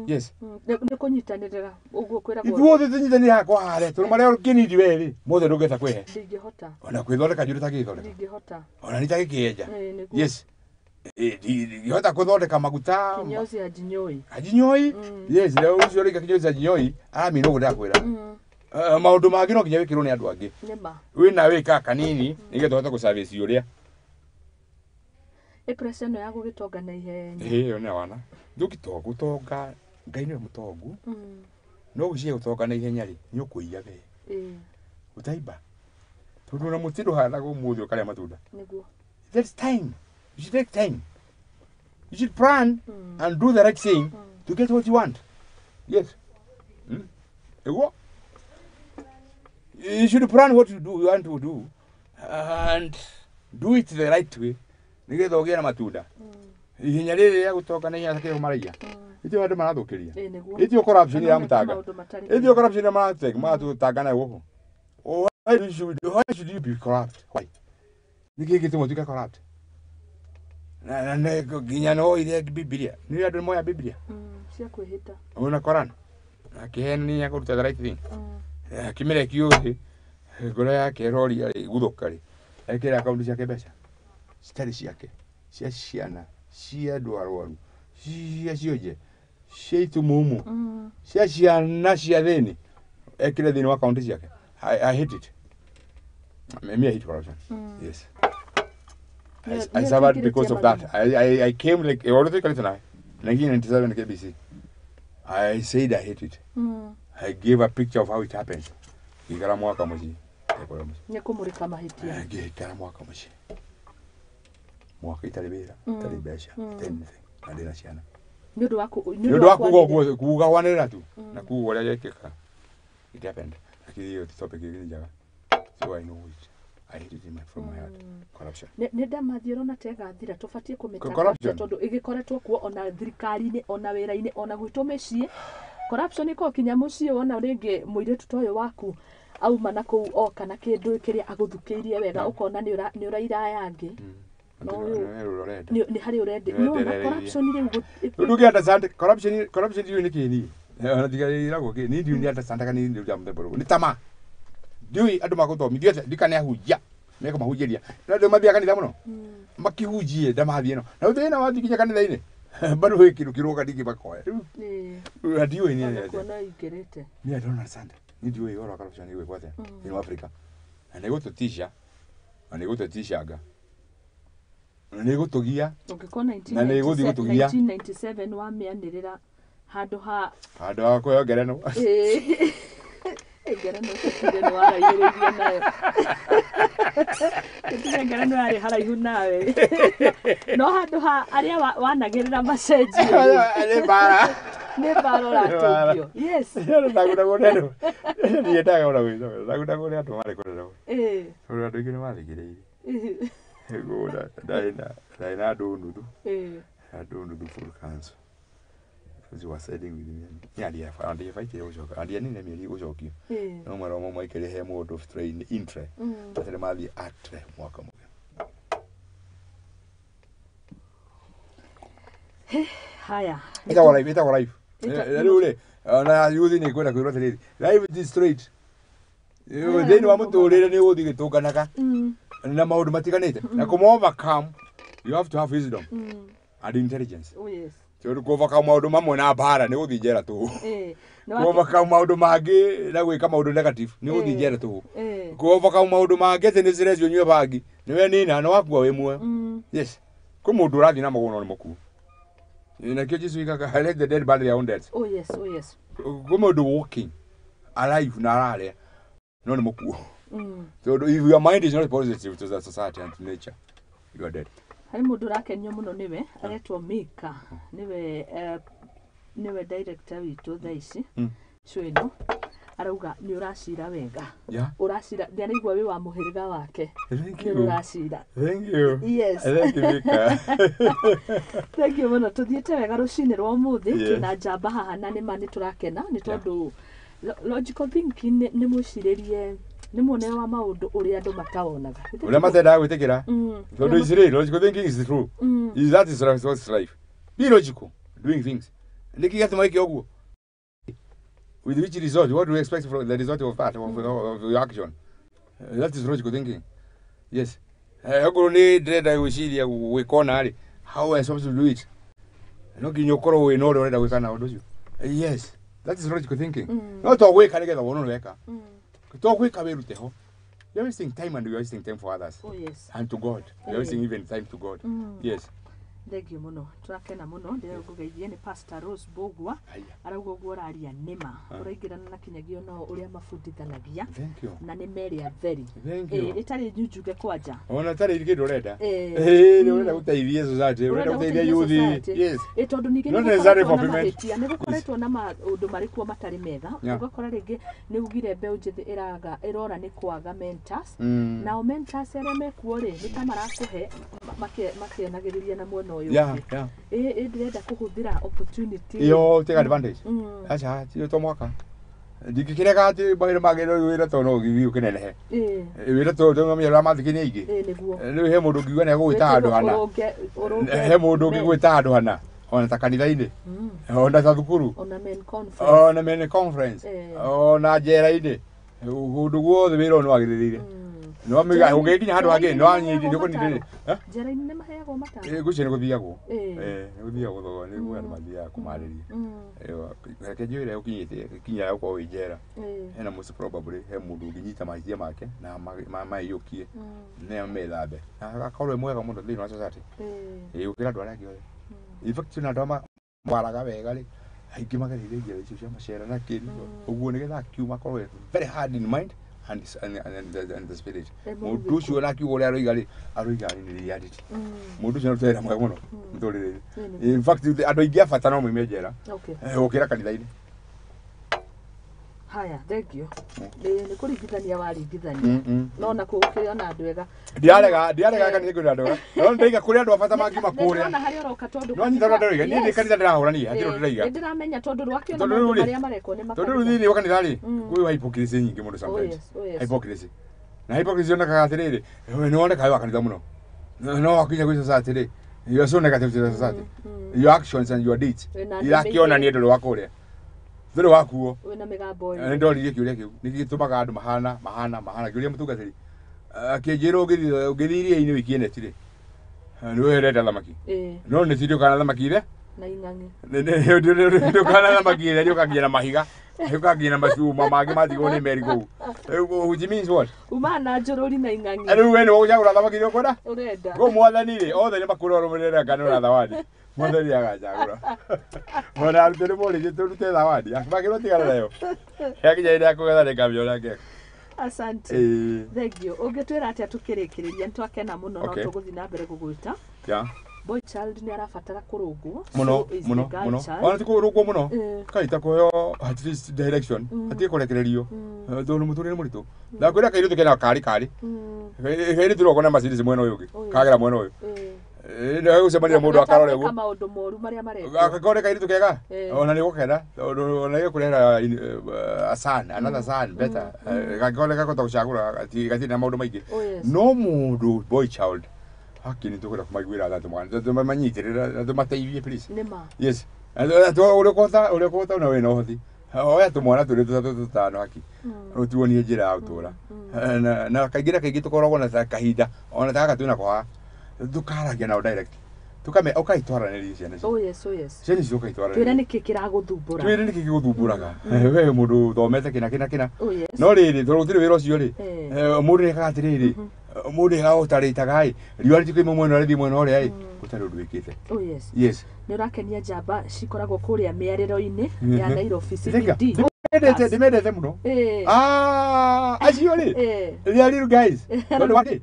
Yes. Nĩ kũnyitanĩrĩra ũguo kwĩragwo. Ithuothe tũnyitanĩre haha kwa harĩa tondũ marĩa ũkĩnindi we rĩ, mothe ndũngĩhota kwĩhe. Ndingĩhota. Ona kwĩthondeka njuĩrĩ ũtangĩthondeka. Ndingĩhota. Ona nĩ itagĩkĩenja. Yes. Ndingĩhota kwĩthondeka maguta. Kinyozi ajinyoi. Ajinyoi? Yes, rĩu ũcio ũrĩka kinyozi ajinyoi, aramina ũguo ndakwĩra. Maũndũ mangĩ no nginya wĩkĩrwo nĩ andũ angĩ. Nĩma. Wĩna wĩka kanini nĩgetha ũhote gũservice ũrĩa. Ĩ pressure ĩno ya gũgĩtonga na ihenya. Ĩyo nĩ wana. Ndũngĩtonga gũtonga, Ngai nĩwe mũtongu. No gwĩciria gũtonga na ihenya rĩ, nĩ ũkũiya we. Ũtaimba. Tondũ ona mũtĩ ndũhandagwo ũmũthĩ ũkarĩa matunda. Nĩguo. That's time. You should take time. You should plan and do the right thing. To get what you want. Yes. Iguo. You should plan what you do, you want to do, and do it the right way. Nigetha ũgĩe na matunda. Ihenya rĩrĩ rĩa gũtoka na ihenya kĩrĩa maraiya. Itio andũ marathũkĩria. Itio corruption ya mutanga. Itio corruption ya maratega maratutanga nayo gũkũ. Why should you be corrupt? Why? Nĩkĩ gĩtũma ũtuĩke corrupt? Na nginya no iria Biblia. Nĩ andũ moya Biblia. Cia kwĩhĩta. Ona Koran. Akĩhenia kũruta the right thing. Akĩmĩrekia ũthĩ ngoro yake ĩroria rĩ guthũka rĩ ekĩra akaunti ciake mbeca citarĩ ciake cia ciana cia andũ arwaru cia cionje cia itumumu cia ciana cia thĩni ekĩre thĩinĩ wa akaunti ciake. I hate it. Me, I hate corruption. Yes. I suffered because of that. I came like 1997 KBC. I said I hate it. I gave a picture of how it happened. Ngĩikara mwaka mũciĩ. Nĩkũmũrĩka mahĩtia. Ngĩikara mwaka mũciĩ. Mwaka itarĩ wĩra, itarĩ mbeca, itarĩ anything. Na ndĩna ciana. Nĩ ũndũ wa kuuga kwanĩrĩra tu. Na kuuga ũrĩa gĩekĩka. It happened. Lakini hiyo topic ĩngĩ njega. So I know it. I hate it from my heart. Corruption. Nĩ ndamathiĩ ũrona ta ĩgathira tũbatiĩ kũmĩtanga tondũ ĩgĩkoretwo kuo ona thirikari-inĩ ona wĩra-inĩ ona gwitũ mĩciĩ. Corruption ĩkoragwo kinya mũciĩ wona rĩngĩ mũirĩtu ta ũyũ waku auma na kũu oka na kĩndũ kĩrĩa agũthukĩirie wega ũkona nĩ ũraira angĩ. Nĩ harĩ ũrenda. No corruption rĩu ndũngĩ understand corruption. Corruption ndiũĩ nĩ kĩĩ niĩ. Ona tiga ĩragwo kĩĩ niĩ ndiũĩ understand kana niĩ ndiũĩ mũthemba ũrĩkũ. Nĩ tama. Ndiũĩ andũ magũthomithio atĩa ndikane ahunjia mekũmahunjĩria. No andũ mathiaga kanitha mũno makĩhunjie ndamathiĩ ĩno na thĩna wathiĩ nginya kanitha-inĩ bado wĩ kĩndũ kĩroka ndingĩ makoya. Rĩu ndiũĩ nĩ atĩa. Kuona ingĩrĩte. Niĩ I don't understand. Niĩ ndiũĩ ũhoro wa corruption ĩgwĩkwo atĩa thĩinĩ wa Africa. Na nĩ ĩgũtũtisha na nĩ ĩgũtũtishanga na nĩ ĩgũtũgia ũngĩkorwo na nĩ ĩgũthiĩ gũtũgia. 1997 wamĩanĩrĩra handũ ha kũheo ngerenwa. Ngerenwa tũtige nĩ waraihĩrĩirie nayo. Tũtige ngerenwa yarĩ haraihu nawe. No handũ ha arĩa wanagĩrĩra macenjio. Nĩ mbara. Nĩ mbara ũratũngio. Yes. Ndagũragwo nĩ andũ. Ndiendaga ona gwĩcoka. Ndagũragwo nĩ andũ marĩ kũrera. Tondũ andũ aingĩ nĩ mathikĩrĩirie. Ndarĩ na andũ nuthu. Andũ nuthu full council. She was siding with me. Ndiabaitire gũcoka. Ndianine mĩeri gũcokio. No marũa mau maikarire he mũndũ train intre. Matarĩ mathiĩ atre mwaka mũgima. Haya. Ĩtagwo life, ĩtagwo life. Rĩu rĩ, ona youth nĩ kwenda kwĩrwo atĩrĩrĩ, life is straight. Thĩinĩ wa mũtũrĩre nĩ ũgũthiĩ gĩtũnganaga na maũndũ matiganĩte. Na kũma overcome, you have to have wisdom and intelligence. Oh yes. Tondũ kũ overcome maũndũ mamwe na mbara nĩ gũthiĩ njera tũhũ. Kũ overcome maũndũ mangĩ na gwĩka maũndũ negative nĩ gũthiĩ njera tũhũ. Kũ overcome maũndũ mangĩ atĩ nĩ stress ũnyue bangi nĩwe nina na wakua wĩ muoyo. Yes. Kwĩ mũndũ ũrathiĩ na magũrũ no nĩ mũkuũ. Nakĩo Jesu oigaga let the dead bury their own dead. Oh yes, oh yes. Kwĩ mũndũ walking alive na ararĩa no nĩ mũkuũ. Tondũ if your mind is not positive to the society and to nature, you are dead. Harĩ mũndũ ũrakenio mũno nĩwe aretwo Mika nĩwe nĩwe director witũ thaa ici show ĩno arauga nĩ ũracira wega. Ũracira ndĩaraigua wĩ wa mũhĩrĩga wake. Thank you. Ũracira. Thank you. Yes. Thank you Mika. Thank you mũno tũthiĩte wega rũcinĩ rwa ũmũthĩ twĩna njamba haha na nĩma nĩ tũrakena nĩ tondũ logical thinking nĩ mwĩcirĩrie nĩ muonere wa maũndũ ũrĩa andũ mataonaga. Ũrĩa matendaga gwĩtĩkĩra. Tondũ is real, logical thinking is true. Is that is what's life. Be logical doing things. Nĩkĩ gĩatũma wĩke ũguo? With which result? What do you expect from the result of that, of your action? That is logical thinking. Yes. Okorwo nĩ ndĩrenda gwĩciria gwĩka ũna rĩ, how am I supposed to do it? No nginya ũkorwo wĩna ũrĩa ũrenda gwĩka na ũndũ ũcio. Yes. That is logical thinking. No to gwĩka nĩgetha wone ũrĩa weka. To gwĩka wĩrute ho. You're wasting time and you're wasting time for others. Oh yes. And to God. You're wasting even time to God. Yes. Thengio mũno, tũrakena mũno. Ndĩragũgeithie nĩ Pastor Rose Mbũgua. Haya. Arauga ũguo ũraria nĩma, ũraingĩrana na kinyagia nao ũrĩa mabundithanagia. Thank you. Na nĩ merĩ atheri. Thank you. Ĩtarĩ nyunjuge kwanja. Ona tarĩ kĩndũ ũrenda. Eh. Nĩ ũrenda gũteithia society, ũrenda gũteithia youth. society. Yes. Tondũ ningĩ Not nĩ necessarily gũkoretwo na for women. mahĩtia, nĩ gũkoretwo na maũndũ marĩ kuo matarĩ mega. Yeah. Ũgakora rĩngĩ nĩ ugire mbeũ njĩthĩ ĩraga ĩrora nĩ kwaga mentors. Nao mentors arĩa mekuo rĩ, nĩ ta marakũhe makĩanagĩrĩria na mwena ũyũ ũngĩ. Ĩ ndĩrenda kũhũthĩra opportunity. Iyo, take advantage. Mm. Aca, ti to mwaka ndingĩkĩrega atĩ mawĩra magĩrĩirwo wĩra tondũ no ũgĩthiĩ ũkĩnenehe. Wĩra tondũ no mĩera mathikĩ nĩ aingĩ. Nĩguo. Rĩu he mũndũ ũngiuga nĩ egũgwĩta handũ hana. Ũrũnge He mũndũ ũngĩgwĩta handũ hana, ona ta kanitha-inĩ, ona ta thukuru, ona men conference. Ona men conference, ona njera-inĩ, kũndũ guothe wĩra ũyũ nĩ wagĩrĩrĩire. No amiga ũngĩkinya handũ hangĩ no anyiti nĩ kũnyitĩrĩra. Njera-inĩ nĩ maheagwo mataro? Ngwĩciria nĩ gũthiagwo. Eh. Nĩ gũthiagwo thogora nĩ andũ mathiaga kũmarĩria. Reke njĩre ũkinyĩte kinya gũkorwo wĩ njera, hena most probably he mũndũ ũngĩnyita mahĩtia make na maiyũkie na methambe na agakorwo e mwega mũno thĩinĩ wa society. Gũkĩra andũ arĩa angĩ othe. In fact, ona andũ arĩa mawaraga wega rĩ, aingĩ magereire njĩra icio cia macera na kĩni ũguo, nĩgetha akiuma akorwo e very hard in mind and the spirit. E Mũndũ ũcio ona akiuga ũrĩa aroiga rĩ, aroiga nĩ reality. Mũndũ ũcio nĩ wĩra mwega mũno mũtũrĩre-inĩ. In fact, andũ aingĩ a bata no moime njera gũkĩra kanitha-inĩ. Haya, thengio. Nĩ kũringithania waringithania, no na kũu gũkĩrĩ ona andũ ega. Ndiarega kanitha kwĩna andũ ega, no ndaiga kũrĩ andũ a bata mangiuma kũrĩa. Nĩndĩrona harĩa ũroka tondũ No nyita ũrĩa ndĩroiga, niĩ ndĩ kanitha ndĩrahũrania, hatirĩ ũndũ ndĩraiga. Nĩ ndĩramenya tondũ rwakĩona Tondũ rĩu maũndũ rĩ, marĩa marekwo nĩ tondũ rĩu makanitha. thĩinĩ wa kanitha rĩ, kwĩ hypocrisy nyingĩ mũno sometimes. Oh yes. Hypocrisy na hypocrisy yonekaga atĩrĩrĩ, nĩ wonekaga wĩ wa kanitha mũno, no wakinya gwĩ society rĩ, you are so negative to the society. Your actions and your deeds Wĩna andũ irakĩonania ndũrĩ wa kũrĩa, ndũrĩ wakuo. Wĩna mĩgambo Nĩ ĩyo. ndoririe kĩũria kĩu, nĩkĩ gĩtũmaga andũ mahana mahana mahana? Kĩũria mũtungatĩri akĩnjĩra, ũngĩthiĩ iria-inĩ ũikie neti rĩ, nĩ ũrenda thamaki, no neti ndũkana thamaki ire Na ing'ang'i. Ndũkana thamaki ire rĩũka na mahiga, rĩũka nginya na macuma mangĩ matigwo nĩ meri kũu. Rĩu, which means what? Umaga na njũrũri na ing'ang'i. Rĩu we nĩ ũgũcagũra thamaki iria ũkwenda. Ũrenda. Kũ mwathani rĩ, othe nĩ makũrwo rũmĩrĩre ngano na thawadi, mwathani agacagũra. Ona arutwo nĩ morĩtie tũrute thawadi, makĩrwo tigana nayo, yakinya hĩndĩ ya kũgetha nĩ ngamĩona ngeka. Asante. Ĩĩ. Thengio. Ũngĩtwĩra atĩa tũkĩrĩkĩrĩria? Nĩ twakena mũno, no tũgũthiĩ na mbere gũgwĩta. Boy child nĩ arabatara kũrũngwo. Mũno. So is Mũno. the girl Mũno. child. Ona ti kũrũngwo mũno, kaita kũheo at least direction, hatirĩ kũrekererio, tondũ mũtũrĩre nĩ mũritũ. Ndakwĩra kairĩtu kena kari kari, kairĩtu roko na Mercedes mwena ũyũ ũngĩ, kagera mwena ũyũ. Nĩ gũcemania mũndũ akarore Gategwĩka ũguo. Maũndũ moru marĩa marekwo. Gakore kairĩtu kega. Ona nĩ gũkena tondũ ona gĩkũrehera a son, another son better. Gangĩkorwo gakũhota gũcagũra, gatirĩ na maũndũ maingĩ. Oh yes. No mũndũ boy child haki nĩ tũkwenda kũmaiguĩra tha, tũmanyitĩrĩra na tũmateithie, please. Nĩ ma. Yes, ũrĩa ũkũhota ona wĩna ũhoti, oya tũmwana tũrĩ tũtatũ tũtano haki, ũtuonie njĩra ya ũtũra. Na kaingĩ na kaingĩ tũkoragwo na ta kahinda ona ta gaka twĩnako haha, tũkaragia nao direct, tukame ũkaitwaranĩria ciana icio. Oh yes. Ciana icio Twĩre ũkaitwaranĩria. nĩkĩ kĩragũthumbũra. Twĩre nĩkĩ gĩgũthumbũraga we mũndũ ũthomete kĩna kĩna kĩna. Oh yes. No rĩrĩ, tondũ gũtirĩ wĩra ũcio rĩ, mũndũ nĩekaga atĩrĩrĩ, mũndũ ekaga ũtarĩtaga ĩ riũa rĩtikũima mwena ũrĩa rĩthiĩ mwena ũrĩa ĩ gũtarĩ ũndũ wĩkĩte. Oh yes. Yes. Nĩ ũrakenia njamba cikoragwo kũrĩa mĩarĩro-inĩ ya Nairobi Thinga, CBD. ndĩmendete mũno. Ah, acio rĩ, they are real guys, tondũ wa ĩ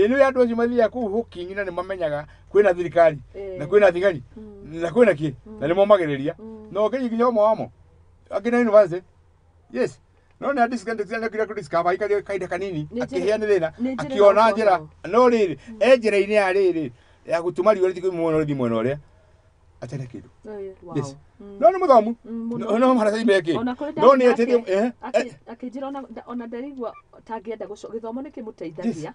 nĩ andũ acio mathiaga kũu hooking na nĩ mamenyaga kwĩna thirikari na kwĩna thigari na kwĩna kĩ na nĩ momagĩrĩria no ũkĩnyi nginya ũmwe wamo angĩ na university. Yes, no nĩ adiscover aikarie kahinda kanini Nĩ njĩra- akĩhĩa nĩ thĩna, nĩ njĩra akĩona ya njĩra. gũkorwo. No rĩrĩ, e njĩra-inĩ ya rĩrĩ ya gũtũma riũa rĩthiĩ mwena ũrĩa rĩthiĩ mwena ũrĩa atarĩ kĩndũ. Wow. Yes. No nĩ mũthomu. Mũno. No maratathi mekĩ. Ona kũrĩ No nĩ ndarĩ atĩrĩ nake, akĩnjĩra ona ndarigua tangĩenda gĩthomo nĩ kĩmũteithagia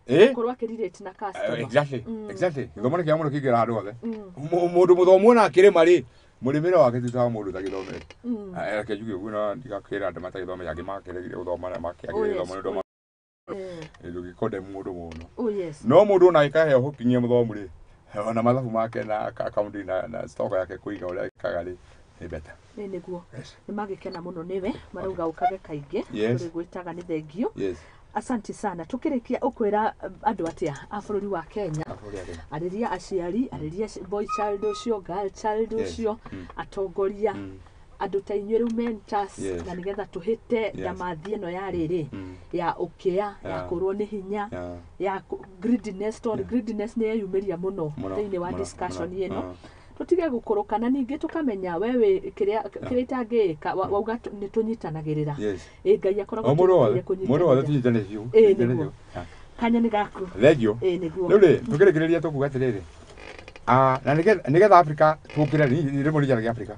gũkorwo akĩrelate na customer. Exactly. Exactly, gĩthomo nĩ kĩega mũno, kĩingĩra handũ hothe. Mm. Mũndũ mũthomu ona akĩrĩma rĩ, mũrĩmĩre wake ti ta wa mũndũ ũtagĩthomete. Reke njuge ũguo na ndigakĩra andũ matagĩthomete, angĩ makĩregire gũthoma na makĩagire gĩthomo nĩ ũndũ ndũgĩkonde mũndũ mũno. Oh yes. No mũndũ ona agĩkaheo gũkinyia mũthomu rĩ, ona mathabu make na akaunti na stock yake kũiga ũrĩa ĩkaga rĩ, nĩ better. Nĩ nĩguo. Yes. Nĩ magĩkena mũno nĩwe, marauga ũkage kaingĩ. Yes. Tũrĩgwĩtaga, nĩ thengio. Yes. Asante sana. Tukĩrĩkia ũkwĩra andũ atĩa a bũrũri wa Kenya? Bũrũri wa Kenya. Arĩria aciari, arĩria boy child ũcio, girl child ũcio, atongoria, andũ ta inyuĩ rĩu mentors, na nĩgetha tũhĩte ndamathi ĩno ya rĩrĩ ya ũkĩa, ya kũrwo nĩ hinya, ya greediness, tondũ greediness nĩ yeyumĩria mũno Mũno, thĩinĩ wa mũno, discussion mũno. ĩno. Tũtige gũkũrũka na ningĩ tũkamenya we wĩ kĩrĩa kĩrĩa itangĩĩka wauga nĩ tũnyitanagĩrĩra. Ĩ Ngai akoragwo O mũndũ wothe, tũgĩteithia mũndũ wothe kũnyitanĩra. tũnyitane biũ. Ĩĩ, Tũnyitane nĩguo. biũ. Yeah. Kanya nĩ gaku. Thank you. Ĩĩ, nĩguo. Rĩu rĩ, tũkĩrĩkĩrĩria tũkuga atĩrĩrĩ, na nĩgetha Africa tũkĩre rĩ, rĩmwe nĩ njaragia Africa.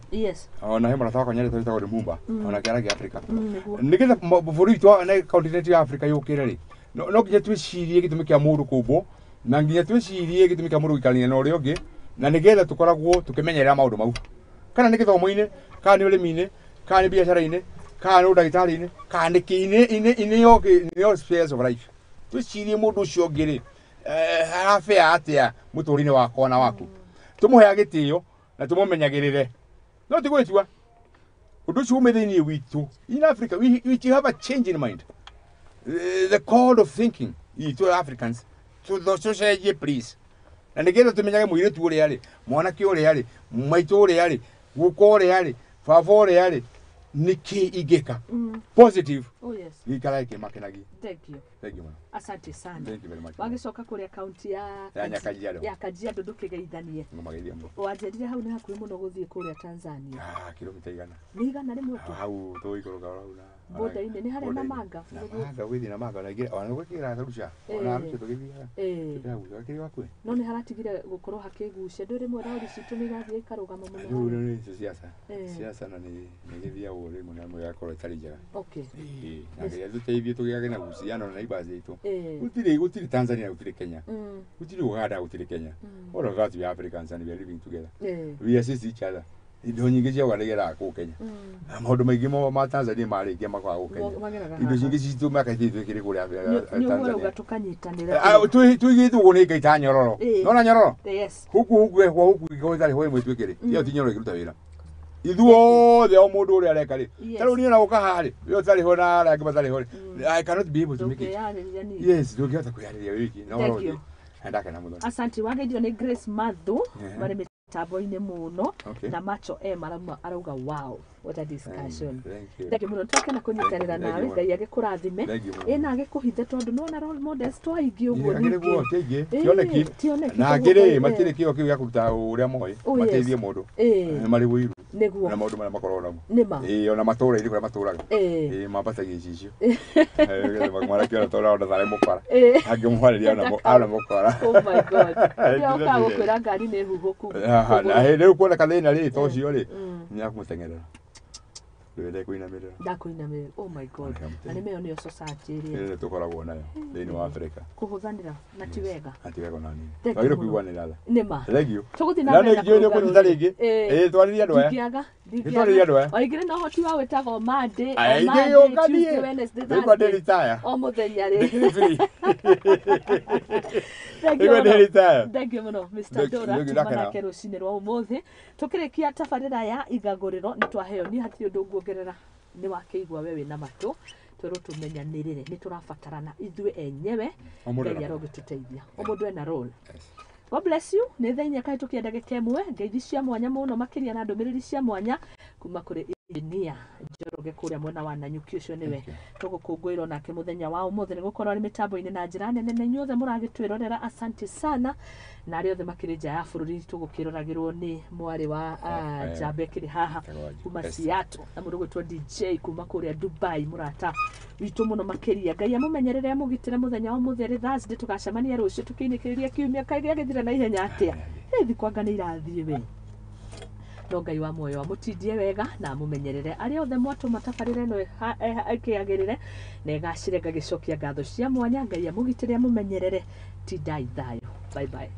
Ona he mũrata wakwa nyendete wĩtagwo Lumumba, ona kĩaragia Africa. Nĩguo. Nĩgetha bũrũri witũ na continent ya Africa yũkĩre rĩ, no nginya twĩcirie gĩtũmi kĩa mũndũ kũmbwo, na nginya twĩcirie gĩtũmi kĩa mũndũ gũikarania na ũrĩa ũngĩ, na nĩgetha tũkoragwo tũkĩmenyerera maũndũ mau, kana nĩ gĩthomo-inĩ, kana nĩ ũrĩmi-inĩ, kana nĩ biacara-inĩ, kana nĩ ũndagĩtarĩ-inĩ, kana nĩ kĩ in all spheres of life. Twĩcirie mũndũ ũcio ũngĩ rĩ, arabea atĩa mũtũrĩre wakwa na waku, tũmũheage gĩtĩo na tũmũmenyagĩrĩre, no ti gwĩtua ũndũ ũcio ume thĩinĩ witũ. In Africa we have a change in mind. The code of thinking itũ Africans tũcenjie please, na nĩgetha tũmenyage mũirĩtu ũrĩa rĩ, mwanake ũrĩa rĩ, maitũ ũrĩa rĩ, guka ũrĩa rĩ, baba ũrĩa rĩ, nĩkĩ ingĩka positive Oh yes. gĩikarage kĩmakenagia. Thank you. Thank you mũno. Asante sana. Thank you very much. Wagĩcoka kũrĩa kaunti ya Ya Kajiado. Ya Kajiado, ndũkĩgeithanie. Ngũmageithia mũno. Wanjĩrire hau nĩ hakuhĩ mũno gũthiĩ kũrĩa Tanzania. Ah, kilomita 100. Nĩ 100 tu? Hau tũikũrũka hau na Border-inĩ, nĩ harĩa border-inĩ. Namanga. Namanga, ũgĩthiĩ Namanga, ona ingĩ ona gwĩkĩra Arusha, ona Arusha tũgĩthiaga. Tũkĩragucia kĩrĩ hakuhĩ. No nĩ haratigire gũkorwo hakĩgucia ndũ rĩmwe rori citũ nĩ irathiĩ ikarũgama mũno. Rĩu rĩu nĩ siasa. Siasa na nĩ gĩthiaga ũguo rĩmwe na rĩmwe ĩgakorwo ĩtarĩ njega. Ĩĩ, na nginya tũteithie tũgĩage na uhusiano na neighbors aitũ. Gũtirĩ Tanzania, gũtirĩ Kenya. Gũtirĩ Uganda, gũtirĩ Kenya. All of us, we are Africans and we are living together. We assist each other. Indo nyingĩ cia Uganda igeraga kũu Kenya. Na maũndũ maingĩ ma Tanzania marĩkia makoraga gũkũ Kenya. Mageraga Indo haha. nyingĩ citũ makaitĩ twĩkĩrĩ kũrĩa Nĩ ũguo Tanzania. ũrauga tũkanyitanĩra. Ah, tũigĩtwo ũguo nĩ Ngai ta nyororo. Nona nyororo? Yes. Huku huku kwa huku ĩkorwo ĩtarĩ ho ĩmwe twĩkĩrĩ. Ĩyo ti nyororo ĩkĩruta wĩra. Ithuothe o mũndũ ũrĩa areka rĩ. Ta rĩu niĩ ona gũka haha rĩ, we ũtarĩ ho na arĩa angĩ matarĩ ho rĩ. I cannot be able to make it. Ndũngĩyarĩria ningĩ. Yes, ndũngĩhota kwĩyarĩria wĩ wiki. No Thank ũhoro you. ũthiĩ. Na ndakena mũno. Asante. Wageithio nĩ Grace Mathu marĩ mĩtambo-inĩ mũno na Macho M arauga wow, what a discussion. Thank you. Thank you mũno, twakena kũnyitanĩra Thank you nawe. mũno. Ngai agĩkũrathime. Thank you mũno. Ĩ na agĩkũhithe tondũ nĩwona role models twaingĩ ũguo. Akĩrĩ guo ningĩ ti aingĩ, Ĩĩ, tioneki. tioneki, Na koguo angĩ rĩ, Ngai, matirĩ kĩo kĩu gĩa kũruta ũrĩa moĩ, Oh, yes. mateithie mũndũ. Nĩ marĩ ũiru na maũndũ marĩa makoragwo namo. Nĩma. Ĩĩ, ona matũũra-inĩ kũrĩa matũũraga. Ĩĩ, mambatagia icicio. Mwanake ona tondũ arona tarĩ mũkora. Angĩmwarĩria ona mũkora. Oh my God, nĩo ũkaga gũkwĩra ngari nĩ huhũku. Aha, na hĩndĩ rĩu kuoneka thĩna rĩ, ta ũcio rĩ, nĩ akũmũteng'erera. Ndũrenda kũinamĩrĩra. Ndakũinamĩrĩra, oh my God. Na nĩ meyo nĩyo society ĩrĩa Ĩrĩa tũkoragwo nayo thĩinĩ wa Afrika. Kũhũthanĩra na ti wega. Na ti wega ona nini. Thank you Twagĩrĩirwo mũno. kũiguanĩra tha. Nĩma. Thank you. Tũgũthiĩ na Na mbere na nĩ njũĩ nĩ kũrũnga ũkũnyita rũrĩrĩ. rĩngĩ. Ĩĩ. Ĩĩ, twarĩrie andũ aya. Ndingĩaga. Nĩtwarĩrie andũ aya. Waingĩre na ũhoti wa gwĩtagwo Monday, o Aya, Monday, ingĩgĩũka Tuesday, niĩ. Wednesday, Rĩu ndĩ Thursday. retire. O mũthenya rĩ. Ndĩkĩrĩ free. Thank you Rĩu ndĩ mũno. retire. Thank you mũno Mr. Thank Dora, you, tuma ndakena. nake rũcinĩ rwa ũmũthĩ tũkĩrĩkia tabarĩra ya igagũrĩro. Nĩ twaheo, niĩ hatirĩ ũndũ nguongerera, nĩ wakĩigua we wĩna matũ. Twĩrwo tũmenyanĩrĩre, nĩ tũrabatarana ithuĩ enyewe. O mũndũ Ngai ena role. arogĩtũteithia, o mũndũ ena role. Yes. God bless you. Nĩ thaa 4:15, ngeithi cia mwanya mũno makĩria na ndũmĩrĩri cia mwanya kuma kũrĩ engineer Njoroge kũrĩa mwena wa Nanyuki. Ũcio nĩwe tũgũkũngũĩrwo nake mũthenya wa ũmũthĩ, nĩ gũkorwo arĩ mĩtambo-inĩ na njĩra nene. Na inyuothe mũragĩtwĩrorera, asante sana, na arĩa othe makĩrĩ nja ya bũrũri, tũgũkĩroragĩrwo nĩ mwarĩ wa njamba ĩkĩrĩ haha kuma Seattle na mũndũ gwĩtwo DJ kuma kũrĩa Dubai, mũrata witũ mũno makĩria. Ngai amũmenyerere, amũgitĩre mũthenya wa ũmũthĩ arĩ Thursday. Tũgacemania rũciũ tũkĩinĩkĩrĩria kiumia. Kaĩ gĩagĩthira na ihenya atĩa? Ĩ thikũ anga nĩ irathiĩ we. No Ngai wa muoyo amũtindie wega na amũmenyerere. Arĩa othe mwatũma tabarĩra ĩno ĩkĩagĩrĩre na ĩgacĩre, ngagĩcokia ngatho cia mwanya. Ngai amũgitĩre, amũmenyerere. Tindai thayũ. Bye bye.